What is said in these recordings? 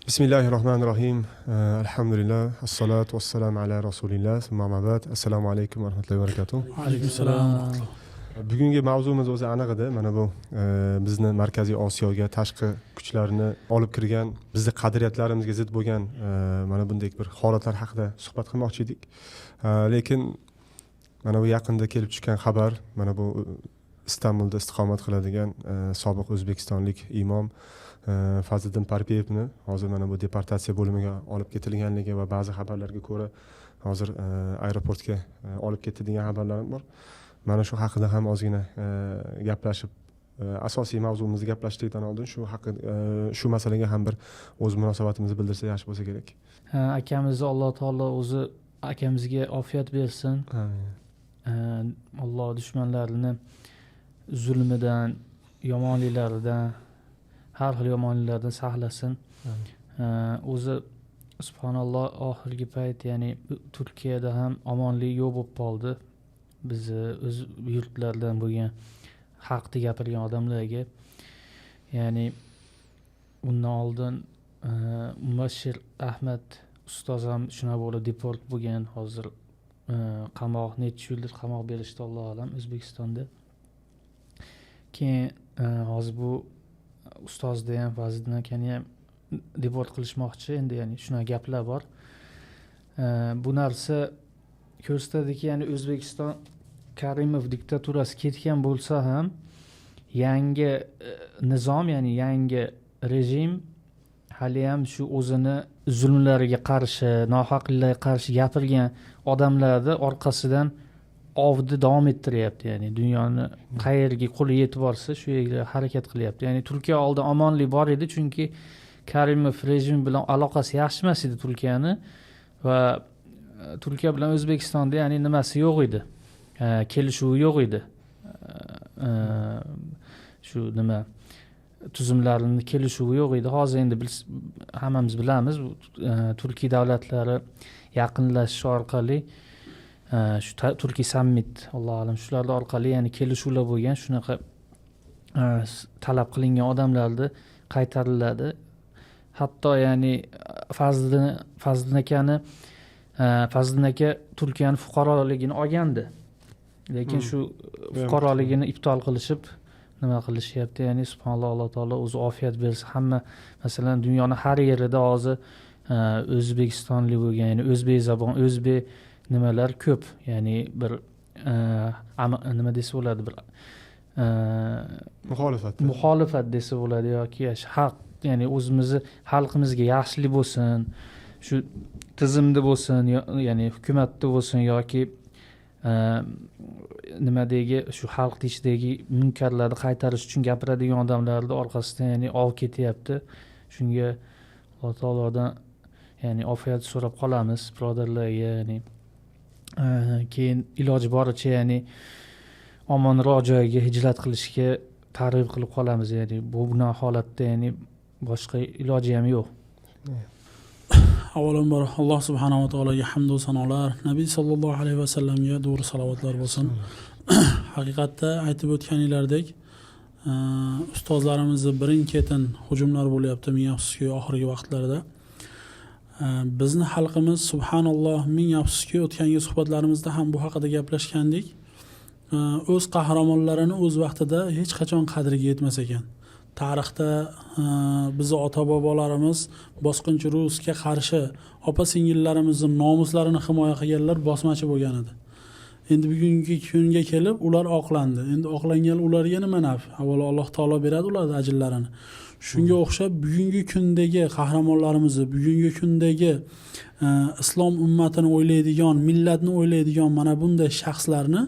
Bismillahi rohmanir rohim. Alhamdulillah, assalatu vassalamu ala rasulillah, summa amma ba'd. Assalomu alaykum va rahmatullohi va barakatuh. Alaykum assalom. Bugungi mavzumiz o'zi aniq edi. Mana bu bizni Markaziy Osiyoga tashqi kuchlarni olib kirgan, bizni qadriyatlarimizga zid bo'lgan mana bunday bir holatlar haqida suhbat qilmoqchi edik. Lekin mana bu yaqinda kelib tushgan xabar, mana bu Istanbulda istiqomat qiladigan sobiq o'zbekistonlik imom Fazliddin Parpiyevni hozir mana bu deportatsiya bo'limiga olib ketilganligi va ba'zi xabarlarga ko'ra hozir aeroportga olib ketdi degan xabarlar bor. Mana shu haqida ham ozgina gaplashib, asosiy mavzumizni gaplashishdan oldin shu haqida, shu masalaga ham bir o'z munosabatimizni bildirsa yaxshi bo'lsa kerak. Ha, akamizni Alloh taolo o'zi akamizga ofiyat bersin. Alloh dushmanlarini zulmidan, yomonliklaridan, har xil yomonliklardan saqlasin. O'zi subhanalloh, oxirgi payt, ya'ni Turkiyada ham omonlik yo'q bo'lib qoldi. Bizni o'z yurtlardan bo'lgan haqni gapirgan odamlarga. Ya'ni undan oldin Mubashshir Ahmad ustoz ham shunaqa bo'lib deport bo'lgan. Hozir qamoq, necha yildir qamoq berishdi, Allohu alam, O'zbekistonda. Keyin hozir bu ustozni ham, Fazliddin akani ham deport qilishmoqchi endi, ya'ni shunaqa gaplar bor. Bu narsa ko'rsatadiki, ya'ni O'zbekiston Karimov diktaturasi ketgan bo'lsa ham, yangi nizom, ya'ni yangi rejim haliyam shu o'zini zulmlariga qarshi, nohaqliklarga qarshi gapirgan odamlarni orqasidan ovni davom ettiryapti. Ya'ni dunyoni qayerga qo'li yetib borsa, shu yerga harakat qilyapti. Ya'ni Turkiya oldin omonlik bor edi, chunki Karimov rejimi bilan aloqasi yaxshi emas edi Turkiyani va Turkiya bilan O'zbekistonda, ya'ni nimasi yo'q edi, kelishuvi yo'q edi, shu nima tuzumlarini kelishuvi yo'q edi. Hozir endi hammamiz bilamiz, turkiy davlatlari yaqinlashish orqali, shu turkiy sammit, Allohu alam, shularni orqali, ya'ni kelishuvlar bo'lgan. Shunaqa talab qilingan odamlarni qaytariladi. Hatto, ya'ni Fazliddin akani, Fazliddin aka Turkiyani fuqaroligini olgandi, lekin shu fuqaroligini ibtol qilishib, nima qilishyapti. Ya'ni subhanalloh, Alloh taolo o'zi ofiyat bersin. Hamma, masalan, dunyoni har yerida hozir o'zbekistonlik bo'lgan, ya'ni o'zbek zabon, o'zbek nimalar ko'p, ya'ni bir nima desa bo'ladi, bir muxolifat. Muxolifat desa bo'ladi yoki haq, ya'ni o'zimizni xalqimizga yaxshilik bo'lsin, shu tizimda bo'lsin, ya'ni hukumatda bo'lsin yoki nimadagi, shu xalqni ichidagi munkarlarni qaytarish uchun gapiradigan odamlarni orqasidan, ya'ni ov ketyapti. Shunga Alloh taolodan, ya'ni ofiyat so'rab qolamiz birodarlarga. Ya'ni keyin iloji boricha, ya'ni omonroq joyga hijrat qilishga targ'ib qilib qolamiz. Ya'ni bu bunaqa holatda, ya'ni boshqa iloji ham yo'q. Avvalambor, Alloh subhanava taologa hamdu sanolar, Nabiy sollallohu alayhi vasallamga durud salovatlar bo'lsin. Haqiqatda, aytib o'tganinglardek, ustozlarimizni birin ketin hujumlar bo'lyapti, ming afsuski, oxirgi vaqtlarda. Bizni xalqimiz, subhanalloh, ming afsuski, o'tgangi suhbatlarimizda ham bu haqida gaplashgandik, o'z qahramonlarini o'z vaqtida hech qachon qadriga yetmas ekan. Tarixda bizni ota bobolarimiz bosqinchi rusga qarshi opa singillarimizni nomuslarini himoya qilganlar bosmachi bo'lgan edi. Endi bugungi kunga kelib ular oqlandi. Endi oqlangan ularga nima naf? Avvalo, Alloh taolo beradi ularni ajrlarini. Shunga o'xshab bugungi kundagi qahramonlarimizni, bugungi kundagi islom ummatini o'ylaydigan, millatni o'ylaydigan mana bunday shaxslarni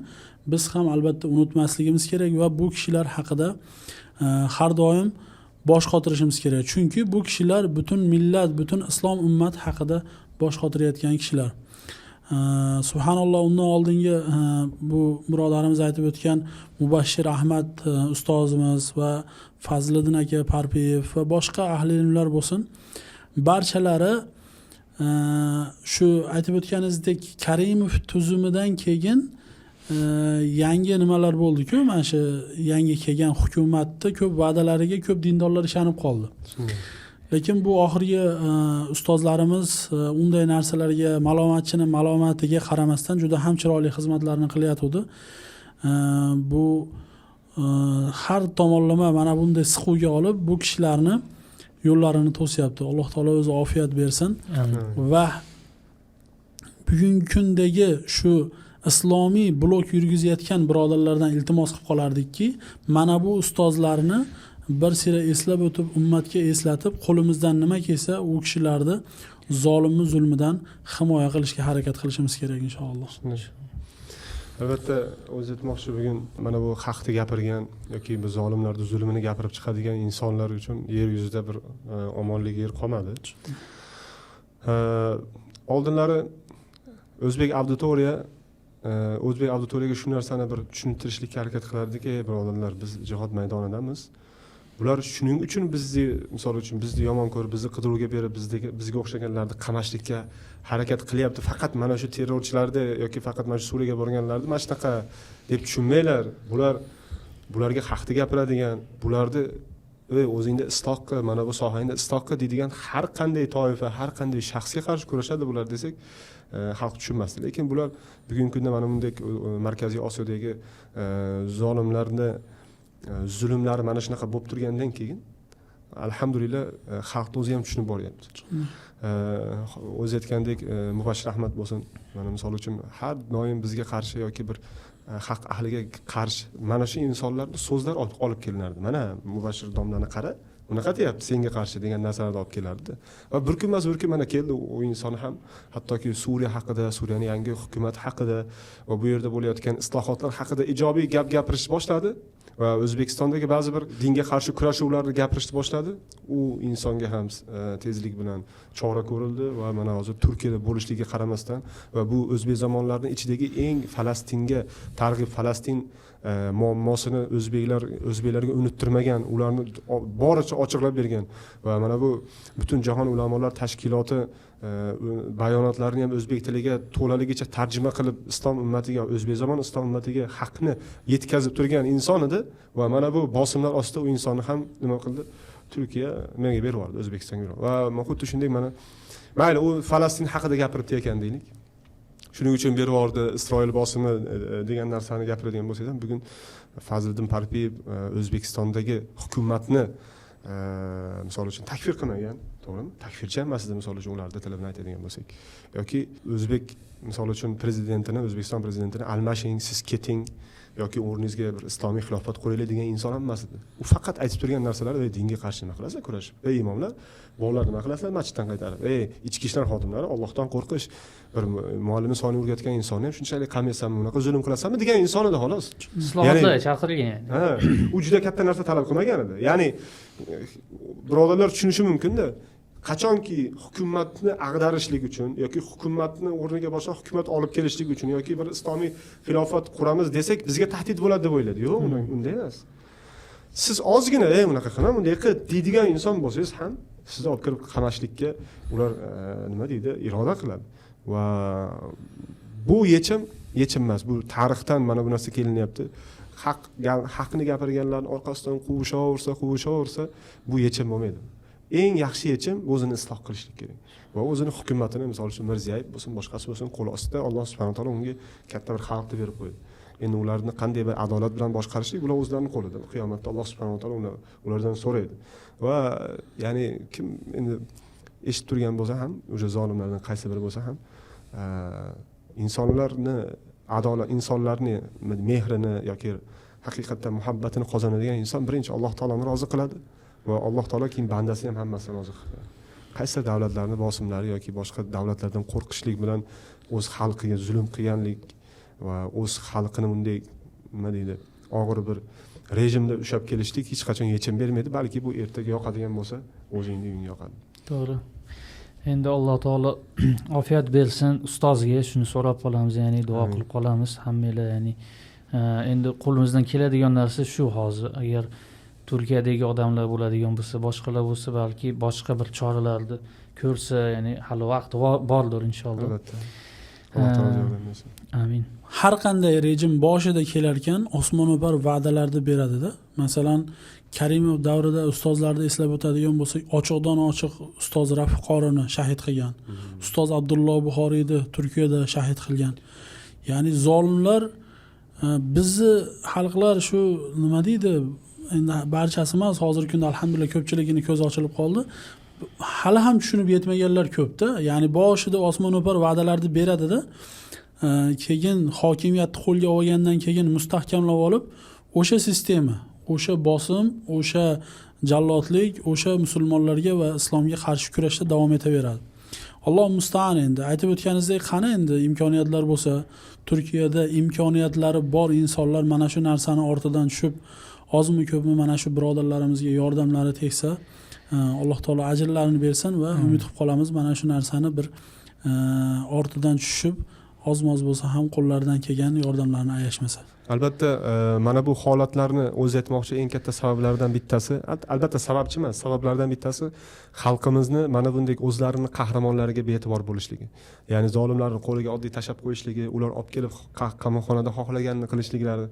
biz ham albatta unutmasligimiz kerak va bu kishilar haqida har doim bosh qotirishimiz kerak, chunki bu kishilar butun millat, butun islom ummat haqida bosh qotirayotgan kishilar. Subhanalloh, undan oldingi bu birodarimiz aytib o'tgan Mubashshir Ahmad ustozimiz va Fazliddin aka Parpiyev va boshqa ahli ilmlar bo'lsin, barchalari shu aytib o'tganingizdek Karimov tuzumidan keyin yangi nimalar bo'ldiku, mana shu yangi kelgan hukumatni ko'p va'dalariga ko'p dindorlar ishonib qoldi. Lekin bu oxirgi ustozlarimiz unday narsalarga, malomatchini malomatiga qaramasdan juda ham chiroyli xizmatlarni qilyatuvdi. Bu har tomonlama mana bunday siquvga olib, bu kishilarni yo'llarini to'syapti. Alloh taolo o'zi ofiyat bersin. Va bugungi kundagi shu islomiy blok yurgizayotgan birodarlardan iltimos qilib qolardikki, mana bu ustozlarni bir sira eslab o'tib, ummatga eslatib, qo'limizdan nima kelsa u kishilarni zolimni zulmidan himoya qilishga harakat qilishimiz kerak inshaalloh. Albatta, o'zi aytmoqchi, bugun mana bu haqni gapirgan yoki bu zolimlarni zulmini gapirib chiqadigan insonlar uchun yer yuzida bir omonlik yer qolmadi. Oldinlari o'zbek auditoriyaga shu narsani bir tushuntirishlikka harakat qilardiki, birodarlar, biz jihod maydonidamiz. Bular shuning uchun bizni, misol uchun, bizni yomon ko'rib, bizni qidiruvga berib, bizga o'xshaganlarni qamashlikka harakat qilyapti. Faqat mana shu terrorchilarni yoki faqat mana shu Suriyaga borganlarni mana shunaqa deb tushunmanglar. Bularga haqni gapiradigan, bularni o'zingda isloh qil, mana bu sohangda isloh qil deydigan har qanday toifa, har qanday shaxsga qarshi kurashadi bular desak, xalq tushunmasdi. Lekin bular bugungi kunda mana bunday Markaziy Osiyodagi zolimlarni zulmlari mana shunaqa bo'lib turgandan keyin alhamdulillah xalqni o'zi ham tushunib boryapti. O'zi aytgandek, Mubashshir Ahmad bo'lsin, mana misol uchun har doim bizga qarshi yoki bir haq ahliga qarshi mana shu insonlarni so'zlar olib kelinardi. Mana Mubashshir domlani qara, unaqa deyapti senga qarshi degan narsalarni olib kelardi. Va bir kun emas, bir kun mana keldi u inson ham, hattoki Suriya haqida, Suriyaning yangi hukumati haqida va bu yerda bo'layotgan islohotlar haqida ijobiy gap gapirishni boshladi va O'zbekistondagi ba'zi bir dinga qarshi kurashuvlarni gapirishni boshladi. U insonga ham tezlik bilan chora ko'rildi va mana hozir Turkiyada bo'lishligiga qaramasdan va bu o'zbek zamonlarining ichidagi eng Falastinga targ'ib, Falastin muammosini o'zbeklarga unuttirmagan, ularni boricha ochiqlab bergan va mana bu butun jahon ulamolar tashkiloti bayonotlarini ham o'zbek tiliga to'laligicha tarjima qilib islom ummatiga, o'zbek zamon islom ummatiga haqni yetkazib turgan inson edi va mana bu bosimlar ostida u insonni ham nima qildi? Turkiya menga berib yubordi, O'zbekistonga berib. Va xuddi shunday mana mayli u Falastin haqida gapiribdi ekan deylik. Shuning uchun berib yubordi Isroil bosimi degan narsani gapiradigan bo'lsak ham, bugun Fazliddin Parpiyev O'zbekistondagi hukumatni misol uchun takfir qilmagan, to'g'rimi? Takfirchi emas edi misol uchun ularni tili bilan aytadigan bo'lsak. Yoki o'zbek misol uchun prezidentini, O'zbekiston prezidentini almashing, siz keting yoki o'rningizga bir islomiy xilofat quraylik degan inson ham emas edi. U faqat aytib turgan narsalar, ey dinga qarshi nima qilasizlar kurashib? Ey imomlar, bolalar nima qilasizlar masjiddan qaytarib? Ey ichki ishlar xodimlari, Allohdan qo'rqish, bir muallimi soni o'rgatgan insonni ham shunchalik qamaysanmi, unaqa zulm qilasanmi degan inson edi xolos. Islohotlar chaqirgan ya'ni. Ha, u juda katta narsa talab qilmagan edi. Ya'ni birodarlar tushunishi mumkin-da. Qachonki hukumatni ag'darishlik uchun yoki hukumatni o'rniga boshqa hukumat olib kelishlik uchun yoki bir islomiy xilofat quramiz desak, bizga tahdid bo'ladi deb o'yladi. Yo'q, unday emas. Siz ozgina, ey unaqa qilma, bunday qil deydigan inson bo'lsangiz ham sizni olib kirib qamashlikka ular nima deydi, iroda qiladi. Va bu yechim emas, bu tarixdan mana bu narsa kelinyapti. Haqni gapirganlarning orqasidan quvishaversa, bu yechim bo'lmaydi. Eng yaxshi yechim o'zini isloh qilishlik kerak. Va o'zini hukumatini, misol uchun Mirziyoyev bo'lsin, boshqasi bo'lsin, qo'l ostida Alloh subhanahu va taolo unga katta bir xalqni berib qo'ydi. Endi ularni qanday bir adolat bilan boshqarishlik ular o'zlarining qo'lida. Qiyomatda Alloh subhanahu va taolo ulardan so'raydi. Va ya'ni kim endi eshitib turgan bo'lsa ham, o'sha zolimlardan qaysi biri bo'lsa ham, insonlarni adolat, insonlarni mehrini yoki haqiqatdan muhabbatini qozonadigan inson birinchi Alloh taoloni rozi qiladi va Alloh taolo keyin bandasini ham hammasini rozi qiladi. Qaysi davlatlarning bosimlari yoki boshqa davlatlardan qo'rqishlik bilan o'z xalqiga zulm qilganlik va o'z xalqini bunday nima deydi, og'ir bir rejimda ushlab kelishlik hech qachon yechim bermaydi, balki bu ertaga yoqadigan bo'lsa, o'zingni uyingga yoqadi. To'g'ri. Endi Alloh taolo ofiyat bersin ustozga, shuni so'rab qolamiz, ya'ni duo qilib qolamiz hammanglar, ya'ni endi qo'limizdan keladigan narsa shu hozir. Agar Turkiyadagi odamlar bo'ladigan bo'lsa, boshqalar bo'lsa, balki boshqa bir choralarni ko'rsa, ya'ni hali vaqt bordir inshaalloh. Albatta. Alloh taolo yordam bersin. Amin. Har qanday rejim boshida kelarkan osmono'par va'dalarni beradida. Masalan, Karimov davrida ustozlarni eslab o'tadigan bo'lsak, ochiqdan ochiq ustoz Rafiq Qorini shahid qilgan, ustoz Abdulloh Buxoriyni Turkiyada shahid qilgan. Ya'ni zolimlar, bizni xalqlar shu nima deydi, endi barchasi emas, hozirgi kunda alhamdulillah ko'pchiligini ko'zi ochilib qoldi, hali ham tushunib yetmaganlar ko'pda. Ya'ni boshida osmon o'par va'dalarni beradida, keyin hokimiyatni qo'lga olgandan keyin mustahkamlab olib, o'sha sistema, o'sha bosim, o'sha jallodlik, o'sha musulmonlarga va islomga qarshi kurashda davom etaveradi. Alloh mustaan. Endi aytib o'tganingizdek, qani endi imkoniyatlar bo'lsa, Turkiyada imkoniyatlari bor insonlar mana shu narsani ortidan tushib, ozmi ko'pmi mana shu birodarlarimizga yordamlari tegsa, Alloh taolo ajrlarini bersin va umid qilib qolamiz, mana shu narsani bir ortidan tushib, ozmoz bo'lsa ham qo'llaridan kelgan yordamlarni ayashmasa. Albatta, mana bu holatlarni o'zi aytmoqchi, eng katta sabablardan bittasi, albatta sababchi emas, sabablardan bittasi xalqimizni mana bunday o'zlarini qahramonlariga bee'tibor bo'lishligi, ya'ni zolimlarni qo'liga oddiy tashlab qo'yishligi, ular olib kelib qamoqxonada xohlaganini qilishliklari.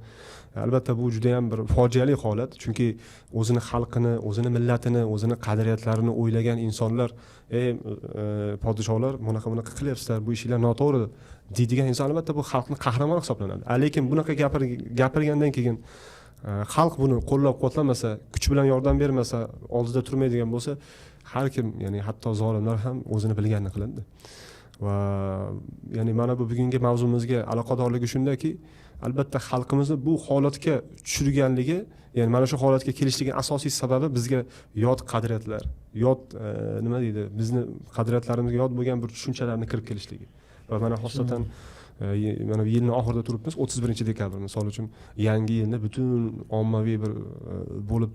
Albatta bu juda ham bir fojiali holat, chunki o'zini xalqini, o'zini millatini, o'zini qadriyatlarini o'ylagan insonlar, ey podshohlar, bunaqa bunaqa qilyapsizlar, bu ishinglar noto'g'ri deydigan inson albatta bu xalqni qahramoni hisoblanadi. Lekin bunaqa gapirgandan keyin xalq buni qo'llab-quvvatlamasa, kuch bilan yordam bermasa, oldida turmaydigan bo'lsa, har kim, ya'ni hatto zolimlar ham o'zini bilganini qiladi. Va ya'ni mana bu bugungi mavzumizga aloqadorligi shundaki, albatta xalqimizni bu holatga tushirganligi, ya'ni mana shu holatga kelishligining asosiy sababi bizga yot qadriyatlar, yot nima deydi, bizni qadriyatlarimizga yot bo'lgan bir tushunchalarni kirib kelishligi. Va mana xosatan mana bu yilni oxirida turibmiz, 31 dekabr, misol uchun, yangi yilni butun ommaviy bir bo'lib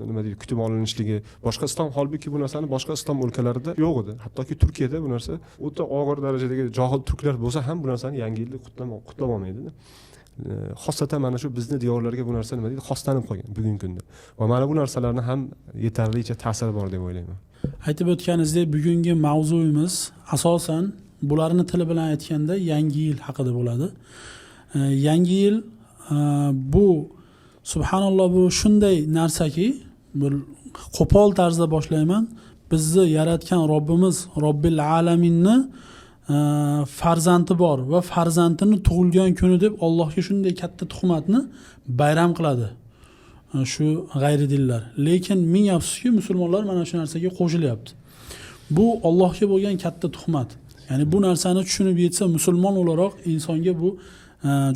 nima deydi, kutib olinishligi boshqa islom, holbuki bu narsani boshqa islom o'lkalarida yo'q edi. Hattoki Turkiyada bu narsa o'ta og'ir darajadagi johil turklar bo'lsa ham bu narsani yangi yilni qutlab olmaydida. Xosatan mana shu bizni diyorlarga bu narsa nima deydi, xoslanib qolgan bugungi kunda va mana bu narsalarni ham yetarlicha ta'siri bor deb o'ylayman. Aytib o'tganingizdek, bugungi mavzuyimiz asosan bularni tili bilan aytganda yangi yil haqida bo'ladi. Yangi yil, bu subhanalloh, bu shunday narsaki, bir qo'pol tarzda boshlayman, bizni yaratgan Robbimiz Robbil alaminni farzandi bor va farzandini tug'ilgan kuni deb Allohga shunday katta tuhmatni bayram qiladi shu g'ayridinlar. Lekin ming afsuski, musulmonlar mana shu narsaga qo'shilyapti. Bu Allohga bo'lgan katta tuhmat. Ya'ni bu narsani tushunib yetsa musulmon o'laroq insonga bu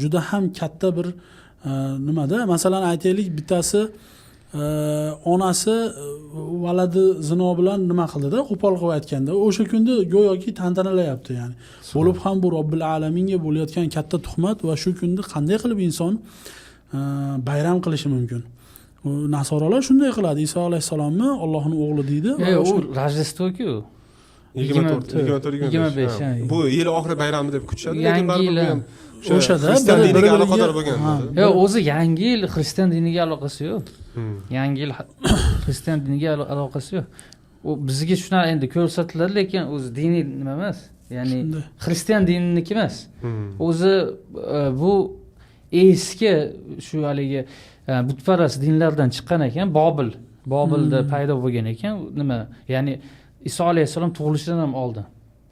juda ham katta bir nimada, masalan, aytaylik, bittasi onasi valadi zino bilan nima qildida, qo'pol qilib aytganda, o'sha kunda go'yoki tantanalayapti. Ya'ni bo'lib ham bu Robbil alaminga bo'layotgan katta tuhmat va shu kunni qanday qilib inson bayram qilishi mumkin? U nasorolar shunday qiladi, Iso alayhissalomni Ollohni o'g'li deydi va U Rojdestvo-ku. 24, 24, 25, 25. Ha. Bu yil oxiri bayrami deb kutishadi, lekin Yangi baribir yil, bu ham o'sha O'shada xristian diniga aloqador bo'lgan. Yo'q, o'zi yangi yil xristian diniga aloqasi yo'q. Yangi yil xristian diniga aloqasi yo'q. U bizga shunaqa endi ko'rsatiladi, lekin o'zi diniy nima emas. Ya'ni Shunday. xristian dininiki emas. O'zi bu eski shu haligi butparast dinlardan chiqqan ekan, Bobil. Bobilda paydo bo'lgan ekan. Nima? Ya'ni Iso alayhissalom tug'ilishidan ham oldin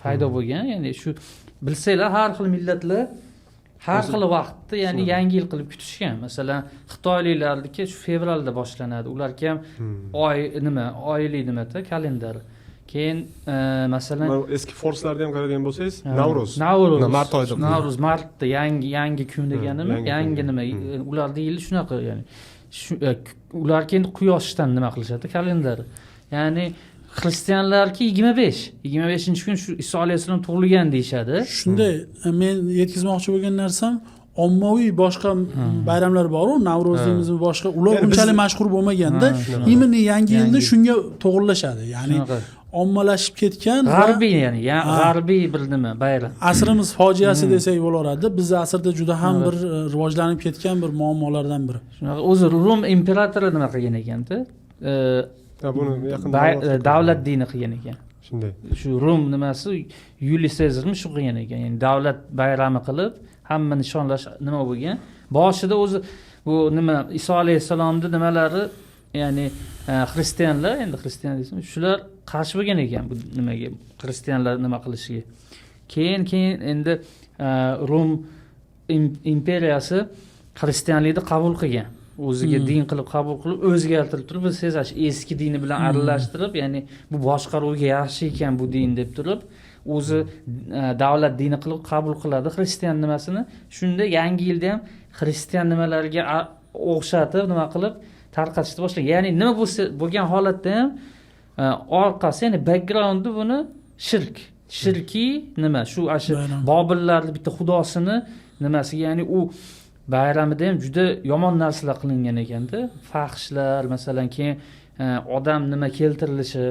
paydo bo'lgan. Ya'ni shu bilsanglar, har xil millatlar har xil vaqtda, ya'ni yangi yil qilib kutishgan. Masalan, xitoyliklarniki shu fevralda boshlanadi. Ularga ham oy nima, oylik nimada kalendar. Keyin masalan, Mana eski forslarda ham qaraydigan bo'lsangiz, Navro'z. Navro'z. Mart oyida. Navro'z martda, yangi kun deganimi? Yangi Yangi kun. nima? Ularni yili shunaqa, ya'ni shu ular keyin quyoshdan nima qilishadi kalendar. Ya'ni xristianlarki 25, 25-kun shu Iso alayhissalom tug'ilgan deyishadi. Shunday, men yetkazmoqchi bo'lgan narsam, ommaviy boshqa bayramlar boru, Navro'z deymizmi, boshqa, ular Ya'ni unchalik mashhur bo'lmaganda, именно yangi yilni shunga to'g'irlashadi, ya'ni Shunaqa. ommalashib ketgan va G'arbiy, ya'ni g'arbiy bir nima bayram. Asrimiz fojiasi desak bo'laveradi. Bizni asrda juda ham bir rivojlanib ketgan bir muammolardan biri. Shunaqa, o'zi Rum imperatori nima qilgan ekanda, Ha, buni yaqinda davlat dini qilgan ekan. Shunday. Shu Rum nimasi, Yuliy Sezarmi, shu qilgan ekan, ya'ni davlat bayrami qilib, hamma nishonlash nima bo'lgan boshida. O'zi bu nima, Iso alayhissalomni nimalari. ya'ni xristianlar, endi xristian desam, shular qarshi bo'lgan ekan bu nimaga, xristianlar nima qilishiga. Keyin endi Rum imperiyasi xristianlikni qabul qilgan, o'ziga din qilib qabul qilib, o'zgartirib turib, bilsangiz eski dini bilan aralashtirib, ya'ni bu boshqaruvga yaxshi ekan bu din deb turib, o'zi davlat dini qilib qabul qiladi xristian nimasini. Shunda yangi yilda ham xristian nimalariga o'xshatib nima qilib tarqatishni boshlagan. Ya'ni nima bo'lsa bo'lgan holatda ham orqasi, ya'ni backgroundi buni shirk, shirkiy nima, shu ashu bobillarni bitta xudosini nimasiga, ya'ni u bayramida ham juda yomon narsalar qilingan ekanda, fahshlar masalan, keyin odam nima keltirilishi,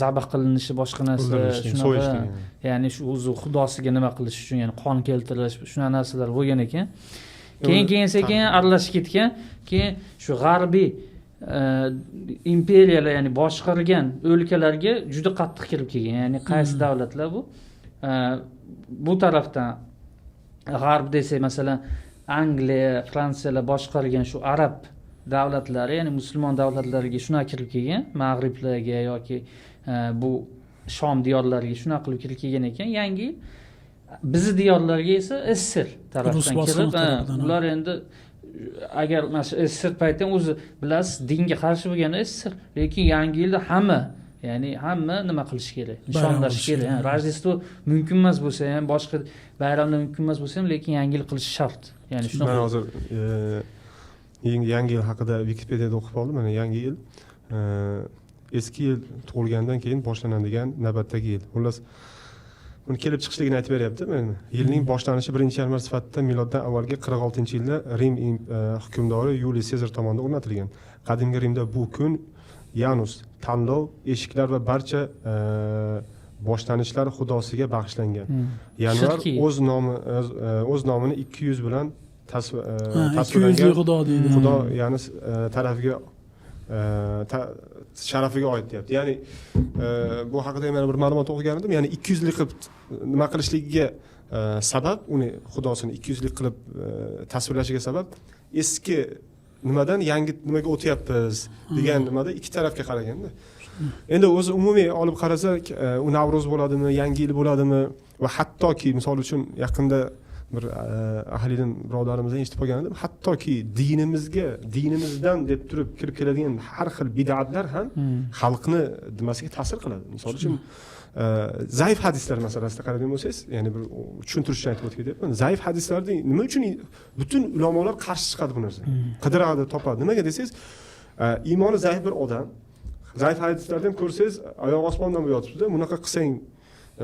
zabh qilinishi, boshqa narsa, shunaqa, ya'ni shu o'zi xudosiga nima qilish uchun, ya'ni qon keltirish, shunaqa narsalar bo'lgan ekan. Keyin sekin aralashib ketgan. Keyin shu g'arbiy imperiyalar, ya'ni boshqargan o'lkalarga juda qattiq kirib kelgan. Ya'ni qaysi davlatlar bu? Bu tarafdan g'arb desak, masalan, Angliya, Fransiyalar boshqargan shu arab davlatlari, ya'ni musulmon davlatlariga shunaqa kirib kelgan, mag'riblarga yoki bu Shom diyorlariga shunaqa qilib kirib kelgan ekan. Yangi yil bizni diyorlarga esa SSR tarafdan kirib, ular endi agar mana shu SSR payti ham o'zi bilasiz dinga qarshi bo'lgan SSR, lekin yangi yilda hamma, ya'ni hamma nima qilish kerak, nishonlash kerak. Rojdestvo mumkin emas bo'lsa ham, boshqa bayramlar mumkin emas bo'lsa ham, lekin yangi yil qilish shart. Ya'ni shunaqa. Men hozir yangi yil haqida Wikipediada o'qib oldim. Mana yangi yil eski yil tug'ilgandan keyin boshlanadigan navbatdagi yil. Xullas, buni kelib chiqishligini aytib beryapti. Mana yilning boshlanishi 1-yanvar sifatida miloddan avvalgi 46-yilda Rim hukmdori Yuliy Sezar tomonidan o'rnatilgan. Qadimgi Rimda bu kun Yanus, tanlov, eshiklar va barcha boshlanishlar xudosiga bag'ishlangan. Yanvar o'z nomini 200 bilan tasvirlangan xudo deydi. Xudo Yanus tarafiga sharafiga oid deyapti. Ya'ni bu haqida mana bir ma'lumot o'qigan edim. Ya'ni 200 lik qilib nima qilishligiga sabab, uni xudosini 200 lik qilib tasvirlashiga sabab eski nimadan yangi nimaga o'tyapmiz degan nimada ikki tarafga qaraganda. Endi o'zi umumiy olib qarasak, u Navro'z bo'ladimi, yangi yil bo'ladimi va hattoki misol uchun yaqinda bir ahli ilm birodarimizdan eshitib qolgan edim, hattoki dinimizga, dinimizdan deb turib kirib keladigan har xil bid'atlar ham xalqni nimasiga ta'sir qiladi. Misol uchun zaif hadislar masalasida qaraydigan bo'lsangiz, ya'ni bir tushuntirishni aytib o'tib ketyapman. Zaif hadislarni nima uchun butun ulamolar qarshi chiqadi bu narsaga? Qidiradi, topadi. Nimaga desangiz, iymoni zaif bir odam zaif hadislarni ham ko'rsangiz, oyog'i osmondan yotibdi-da, bunaqa qilsang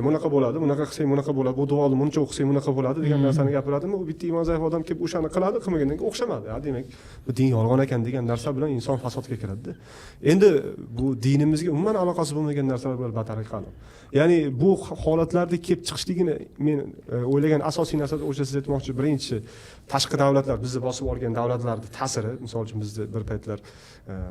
bunaqa bo'ladi, bunaqa qilsang bunaqa bo'ladi, bu duoni buncha o'qisang bunaqa bo'ladi degan narsani gapiradimi, u bitta iymon zaif odam kelib o'shani qiladi, qilmagandan keyin o'xshamadi. Ha, demak, bu din yolg'on ekan degan narsa bilan inson fasodga kiradida. Endi bu dinimizga umuman aloqasi bo'lmagan narsalar bilan batariq qiladi. Ya'ni bu holatlarda kelib chiqishligini men o'ylagan asosiy narsa o'sha siz aytmoqchi, birinchi tashqi davlatlar, bizni bosib olgan davlatlarning ta'siri, misol uchun bizni bir paytlar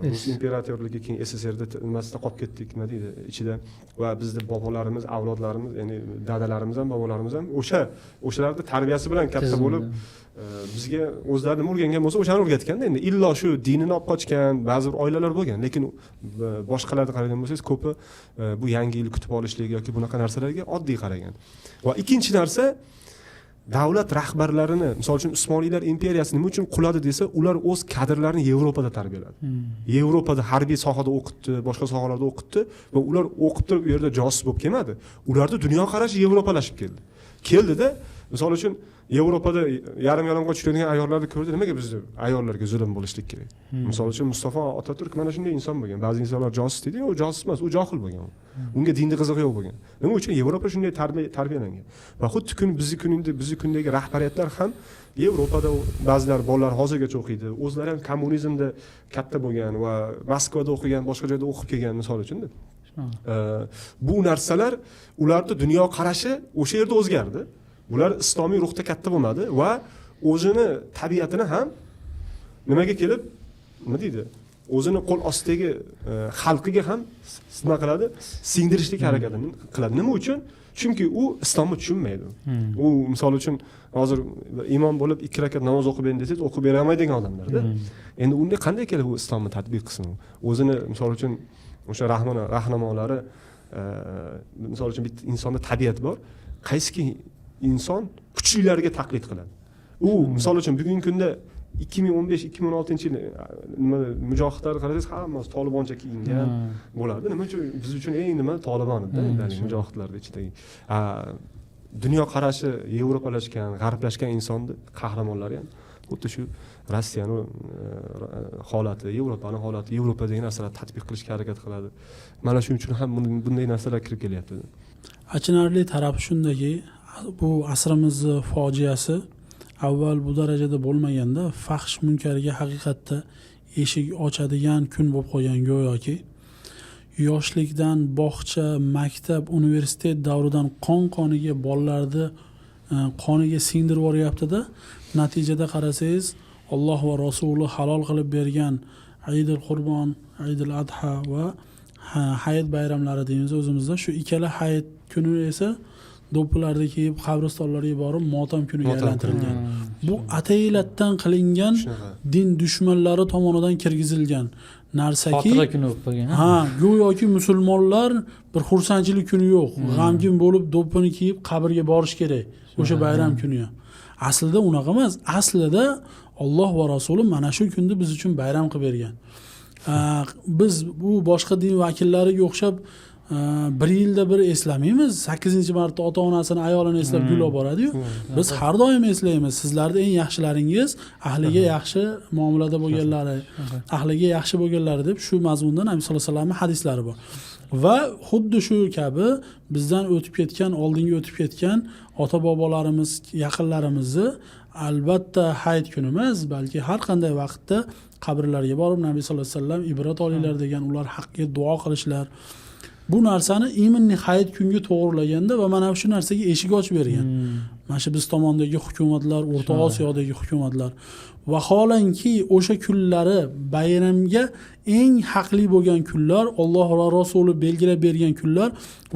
Rus imperatorligi, keyin SSRda nimasida qolib ketdik, nima deydi, ichida va bizni bobolarimiz, avlodlarimiz, ya'ni dadalarimiz ham, bobolarimiz ham o'shalarning tarbiyasi bilan katta bo'lib, bizga o'zlari nima o'rgangan bo'lsa, o'shani o'rgatganda. Endi illo shu dinini olib qochgan ba'zi bir oilalar bo'lgan, lekin boshqalarni qaragan bo'lsangiz, ko'pi bu yangi yil kutib olishlik yoki bunaqa narsalarga oddiy qaragan. Va ikkinchi narsa, davlat rahbarlarini, misol uchun Usmoniylar imperiyasi nima uchun quladi desa, ular o'z kadrlarini Yevropada tarbiyaladi. Yevropada harbiy sohada o'qitdi, boshqa sohalarda o'qitdi va ular o'qib turib u yerda josus bo'lib kelmadi. Ularda dunyoqarashi yevropalashib keldi. Keldida, misol uchun Yevropada yarim yalang'och yuradigan ayollarni ko'rdi, nimaga bizni ayollarga zulm bo'lishlik kerak? Misol uchun Mustafa Ataturk mana shunday inson bo'lgan. Ba'zi insonlar josus deydi, yo'q, josus emas, u johil bo'lgan. Unga dinda qizig'i yo'q bo'lgan. Nima uchun? Yevropa shunday tarbiyalangan. Va xuddi kun bizni kunida, bizni kundagi rahbariyatlar ham Yevropada ba'zilar bolalar hozirgacha o'qiydi. O'zlari ham kommunizmda katta bo'lgan va Moskvada o'qigan, boshqa joyda o'qib kelgan misol uchun. Bu narsalar ularning dunyo qarashi o'sha yerda o'zgardi. Bular islomiy ruhda katta bo'lmadi va o'zini tabiatini ham nimaga kelib, nima deydi? o'zini qo'l ostidagi xalqiga ham nima qiladi, singdirishlik harakatini qiladi. Nima uchun? Chunki u islomni tushunmaydi. U misol uchun hozir imom bo'lib 2 rakat namoz o'qib bering desangiz, o'qib bera olmaydigan odamlarda. Endi unda qanday kelib u islomni tatbiq qilsin? O'zini misol uchun o'sha rahnamolari, misol uchun bitta insonda tabiat bor, qaysiki inson kuchlilarga taqlid qiladi. U misol uchun bugungi kunda 2015-2016 yil nima mujohidlar qarasangiz hammasi Toliboncha kiyingan bo'ladi. Nima uchun? Biz uchun eng nima Tolibon edi, mujohidlarning ichidagi. Dunyo qarashi yevropalashgan, g'arblashgan insonni qahramonlari ham xuddi shu Rossiyani holati, Yevropani holati, Yevropadagi narsalarni tatbiq qilishga harakat qiladi. Mana shuning uchun ham bunday narsalar kirib kelyapti. Achinarli tarafi shundaki, bu asrimizni fojiasi avval bu darajada bo'lmaganda fahsh munkarga haqiqatda eshik ochadigan kun bo'lib qolgan go'yoki. Yoshlikdan bog'cha, maktab, universitet davridan qon-qoniga bolalarni qoniga singdirib yuboryapti-da. Natijada qarasangiz, Alloh va Rasuli halol qilib bergan Eidul Qurbon, Eidul Adha va hayit bayramlari deymiz o'zimizda. Shu ikkala hayit kuni esa do'ppilarni kiyib qabristonlarga borib motam kuniga aylantirilgan. Bu ataylatdan qilingan, din dushmanlari tomonidan kirgizilgan narsaki, xotira kuni bo'lib qolgan. Ha, go'yoki musulmonlar bir xursandchilik kuni yo'q, g'amgin bo'lib do'ppini kiyib qabrga borish kerak o'sha bayram kuni ham. Aslida unaqa emas. Aslida Alloh va Rasuli mana shu kunni biz uchun bayram qilib bergan. Biz bu boshqa din vakillariga o'xshab bir yilda bir eslamaymiz. 8 marta ota-onasini, ayolini eslab gul olib boradi-yu. Biz har doim eslaymiz. Sizlarning eng yaxshilaringiz ahliga yaxshi muomalada bo'lganlari, ahliga yaxshi bo'lganlari deb shu mazmunda Nabiy sollallohu alayhi vasallamning hadislari bor. Va xuddi shu kabi bizdan o'tib ketgan, oldinga o'tib ketgan ota-bobolarimiz, yaqinlarimizni albatta hayit kuni emas, balki har qanday vaqtda qabrlarga borib Nabiy sollallohu alayhi vasallam ibrat olinglar degan, ular haqqiga duo qilishlar. Bu narsani iminni hayit kunga to'g'rilaganda va mana shu narsaga eshik ochib bergan. Mana shu biz tomondagi hukumatlar, O'rta Osiyodagi hukumatlar. Vaholanki o'sha kunlari bayramga eng haqli bo'lgan kunlar, Alloh va Rasuli belgilab bergan kunlar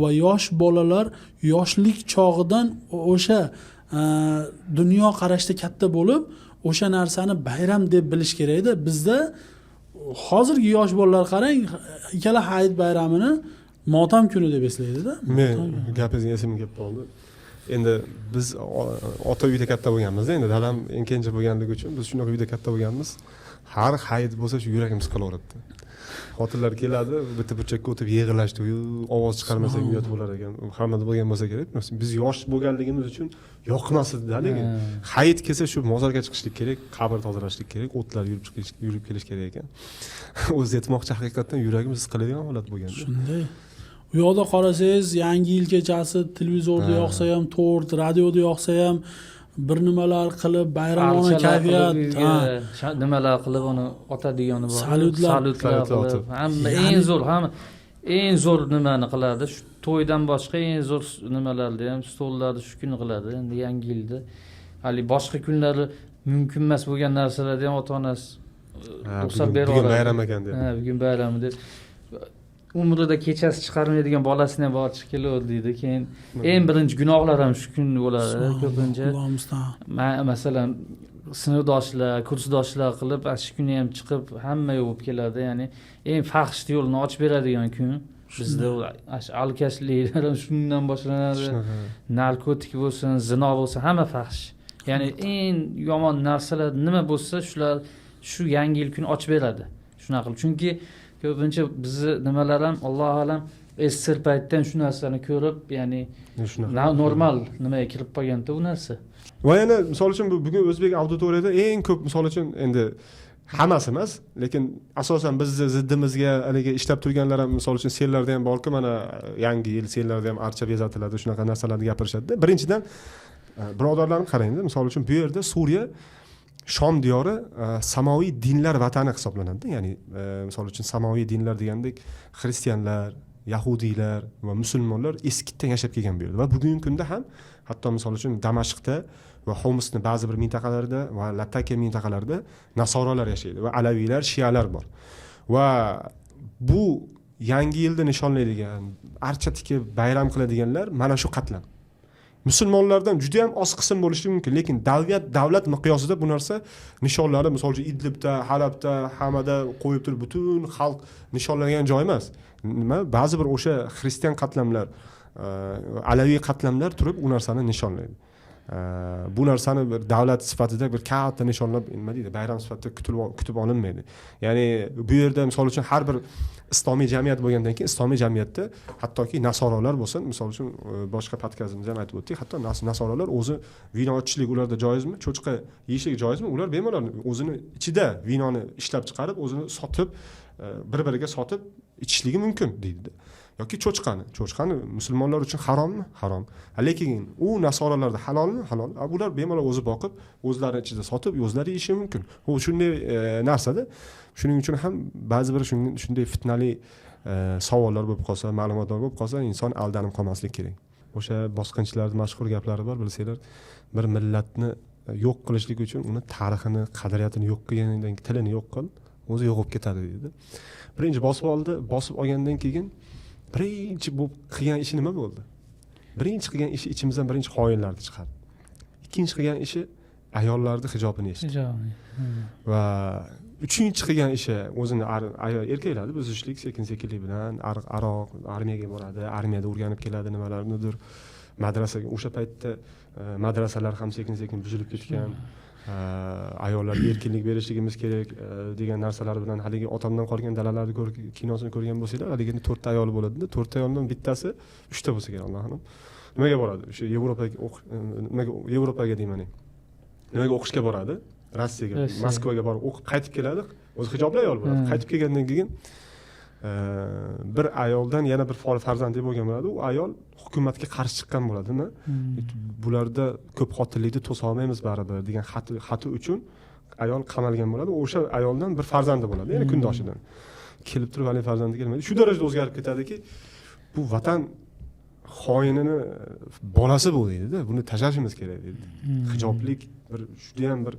va yosh bolalar yoshlik chog'idan o'sha dunyo qarashda katta bo'lib, o'sha narsani bayram deb bilish kerak edi. Bizda hozirgi yosh bolalar qarang, ikkala hayit bayramini motam kuni deb eslaydi-da. Men gapingizga esimga kelib qoldi. Endi biz ota uyda katta bo'lganmiz, endi dadam eng kenja bo'lganligi uchun biz shunaqa uyda katta bo'lganmiz. Har hayit bo'lsa shu yuragimiz qilaveradi. Xotinlar keladi, bitta burchakka o'tib yig'ilashdi, ovoz chiqarmasak uyat bo'lar ekan. Hammada bo'lgan bo'lsa kerak. Biz yosh bo'lganligimiz uchun yoqmas edi haligi. Hayit kelsa shu mozorga chiqishlik kerak, qabr tozalashlik kerak, o'tlar yurib chiqish, yurib kelish kerak ekan. O'zi aytmoqchi, haqiqatan yuragimiz siqiladigan holat bo'lgan. Shunday. U yoqda qarasangiz, yangi yil kechasi televizorda yoqsa ham, tort, radioda yoqsa ham bir nimalar qilib bayramona kayfiyat, nimalar qilib uni otadigani bor. Salyutlar qilib, hamma eng zo'r, hamma eng zo'r nimani qiladi. Shu to'ydan boshqa eng zo'r nimalarni ham stollarni shu kuni qiladi. Endi yangi yilda hali boshqa kunlari mumkin emas bo'lgan narsalarni ham ota-onasi ruxsat berib yuboradi. Bugun bayram ekan deb. Ha, bugun bayram deb. Umrida kechasi chiqarmaydigan bolasini ham borib chiqib kelaverdi deydi. Keyin eng birinchi gunohlar ham shu kun bo'ladi ko'pincha. Masalan, sinfdoshlar, kursdoshlar qilib, shu kuni ham chiqib hamma yo'q bo'lib keladi. Ya'ni eng fahsh yo'lni ochib beradigan kun. Bizda alkashliklar ham shundan boshlanadi. Narkotik bo'lsin, zino bo'lsin, hamma fahsh. Ya'ni eng yomon narsalar nima bo'lsa, shular shu yangi yil kuni ochib beradi. Shunaqa qilib, chunki ko'pincha bizni nimalar ham Alloh alam SSR paytdan shu narsani ko'rib, ya'ni normal nimaga kirib qolganda u narsa. Va yana misol uchun bu bugun o'zbek auditoriyada eng ko'p misol uchun endi hammasi emas, lekin asosan bizni ziddimizga haligi ishlab turganlar ham misol uchun sellarda ham borku, mana yangi yil sellarda ham archa bezatiladi, shunaqa narsalarni gapirishadi. Birinchidan birodarlarim qarangda, misol uchun bu yerda Suriya Shom diyori samoviy dinlar vatani hisoblanadi. Ya'ni misol uchun samoviy dinlar degandek xristianlar, yahudiylar va musulmonlar eskidan yashab kelgan bu yerda va bugungi kunda ham hatto misol uchun Damashqda va Homsni ba'zi bir mintaqalarida va Latakiya mintaqalarida nasoralar yashaydi va alaviylar, shialar bor. Va bu yangi yilni nishonlaydigan, archa tikib bayram qiladiganlar mana shu qatlam. Musulmonlardan juda ham oz qism bo'lishi mumkin, lekin davlat miqyosida bu narsa nishonlari, misol uchun Idlibda, Halabda, Hamada qo'yib turib butun xalq nishonlangan joy emas. Nima, ba'zi bir o'sha xristian qatlamlar, alaviy qatlamlar turib u narsani nishonlaydi. Bu narsani bir davlat sifatida bir katta nishonlab, nima deydi, bayram sifatida kutib olinmaydi. Ya'ni bu yerda misol uchun har bir islomiy jamiyat bo'lgandan keyin islomiy jamiyatda hattoki nasorolar bo'lsin, misol uchun boshqa podkastimizda ham aytib o'tdik, hatto nasorolar o'zi vino ichishlik ularda joizmi, cho'chqa yeyishlik joizmi, ular bemalol o'zini ichida vinoni ishlab chiqarib, o'zini sotib, bir biriga sotib ichishligi mumkin deydi. Yoki cho'chqani musulmonlar uchun harommi? Harom. Lekin u nasoralarda halolmi? Halol. Bular bemalol o'zi boqib, o'zlari ichida sotib, o'zlari yeyishi mumkin. U shunday narsada. Shuning uchun ham ba'zi bir shunday fitnali savollar bo'lib qolsa, ma'lumotlar bo'lib qolsa, inson aldanib qolmasligi kerak. O'sha bosqinchilarning mashhur gaplari bor, bilsanglar, bir millatni yo'q qilishlik uchun uni tarixini, qadriyatini yo'q qilgandan keyin tilini yo'q qil, o'zi yo'q bo'lib ketadi deydi. Birinchi bosib oldi, bosib olgandan keyin birinchi bu qilgan ishi nima bo'ldi? Birinchi qilgan ishi ichimizdan birinchi xoinlarni chiqardi. Ikkinchi qilgan ishi ayollarni hijobini yechdi. Va uchinchi qilgan ishi o'zini erkaklarni buzishlik, sekin-sekinlik bilan aroq, armiyaga boradi, armiyada o'rganib keladi nimalarnidir, madrasaga o'sha paytda madrasalar ham sekin-sekin buzilib ketgan. Ayollarga erkinlik berishligimiz kerak degan narsalar bilan haligi otamdan qolgan dalalarni kinosini ko'rgan bo'lsanglar, haligi 4 ta ayoli bo'ladida, 4 ta ayoldan bittasi 3 ta bo'lsa kerak, Alloh alam. Nimaga boradi? O'sha Yevropaga nimaga Yevropaga deyman, nimaga o'qishga boradi? Rossiyaga, Moskvaga borib o'qib qaytib keladi. O'zi hijobli ayol bo'ladi. Qaytib kelgandan keyin bir ayoldan yana bir farzandi bo'lgan bo'ladi. U ayol hukumatga qarshi chiqqan bo'ladimi? Bularda ko'p xotinlikni to'sa olmaymiz baribir degan xati uchun ayol qamalgan bo'ladi. O'sha ayoldan bir farzandi bo'ladi, ya'ni kundoshidan. Kelib turib hali farzandi kelmaydi. Shu darajada o'zgarib ketadiki, bu vatan xoinini bolasi bu deydi-da, buni tashlashimiz kerak deydi. Hijoblik bir juda ham bir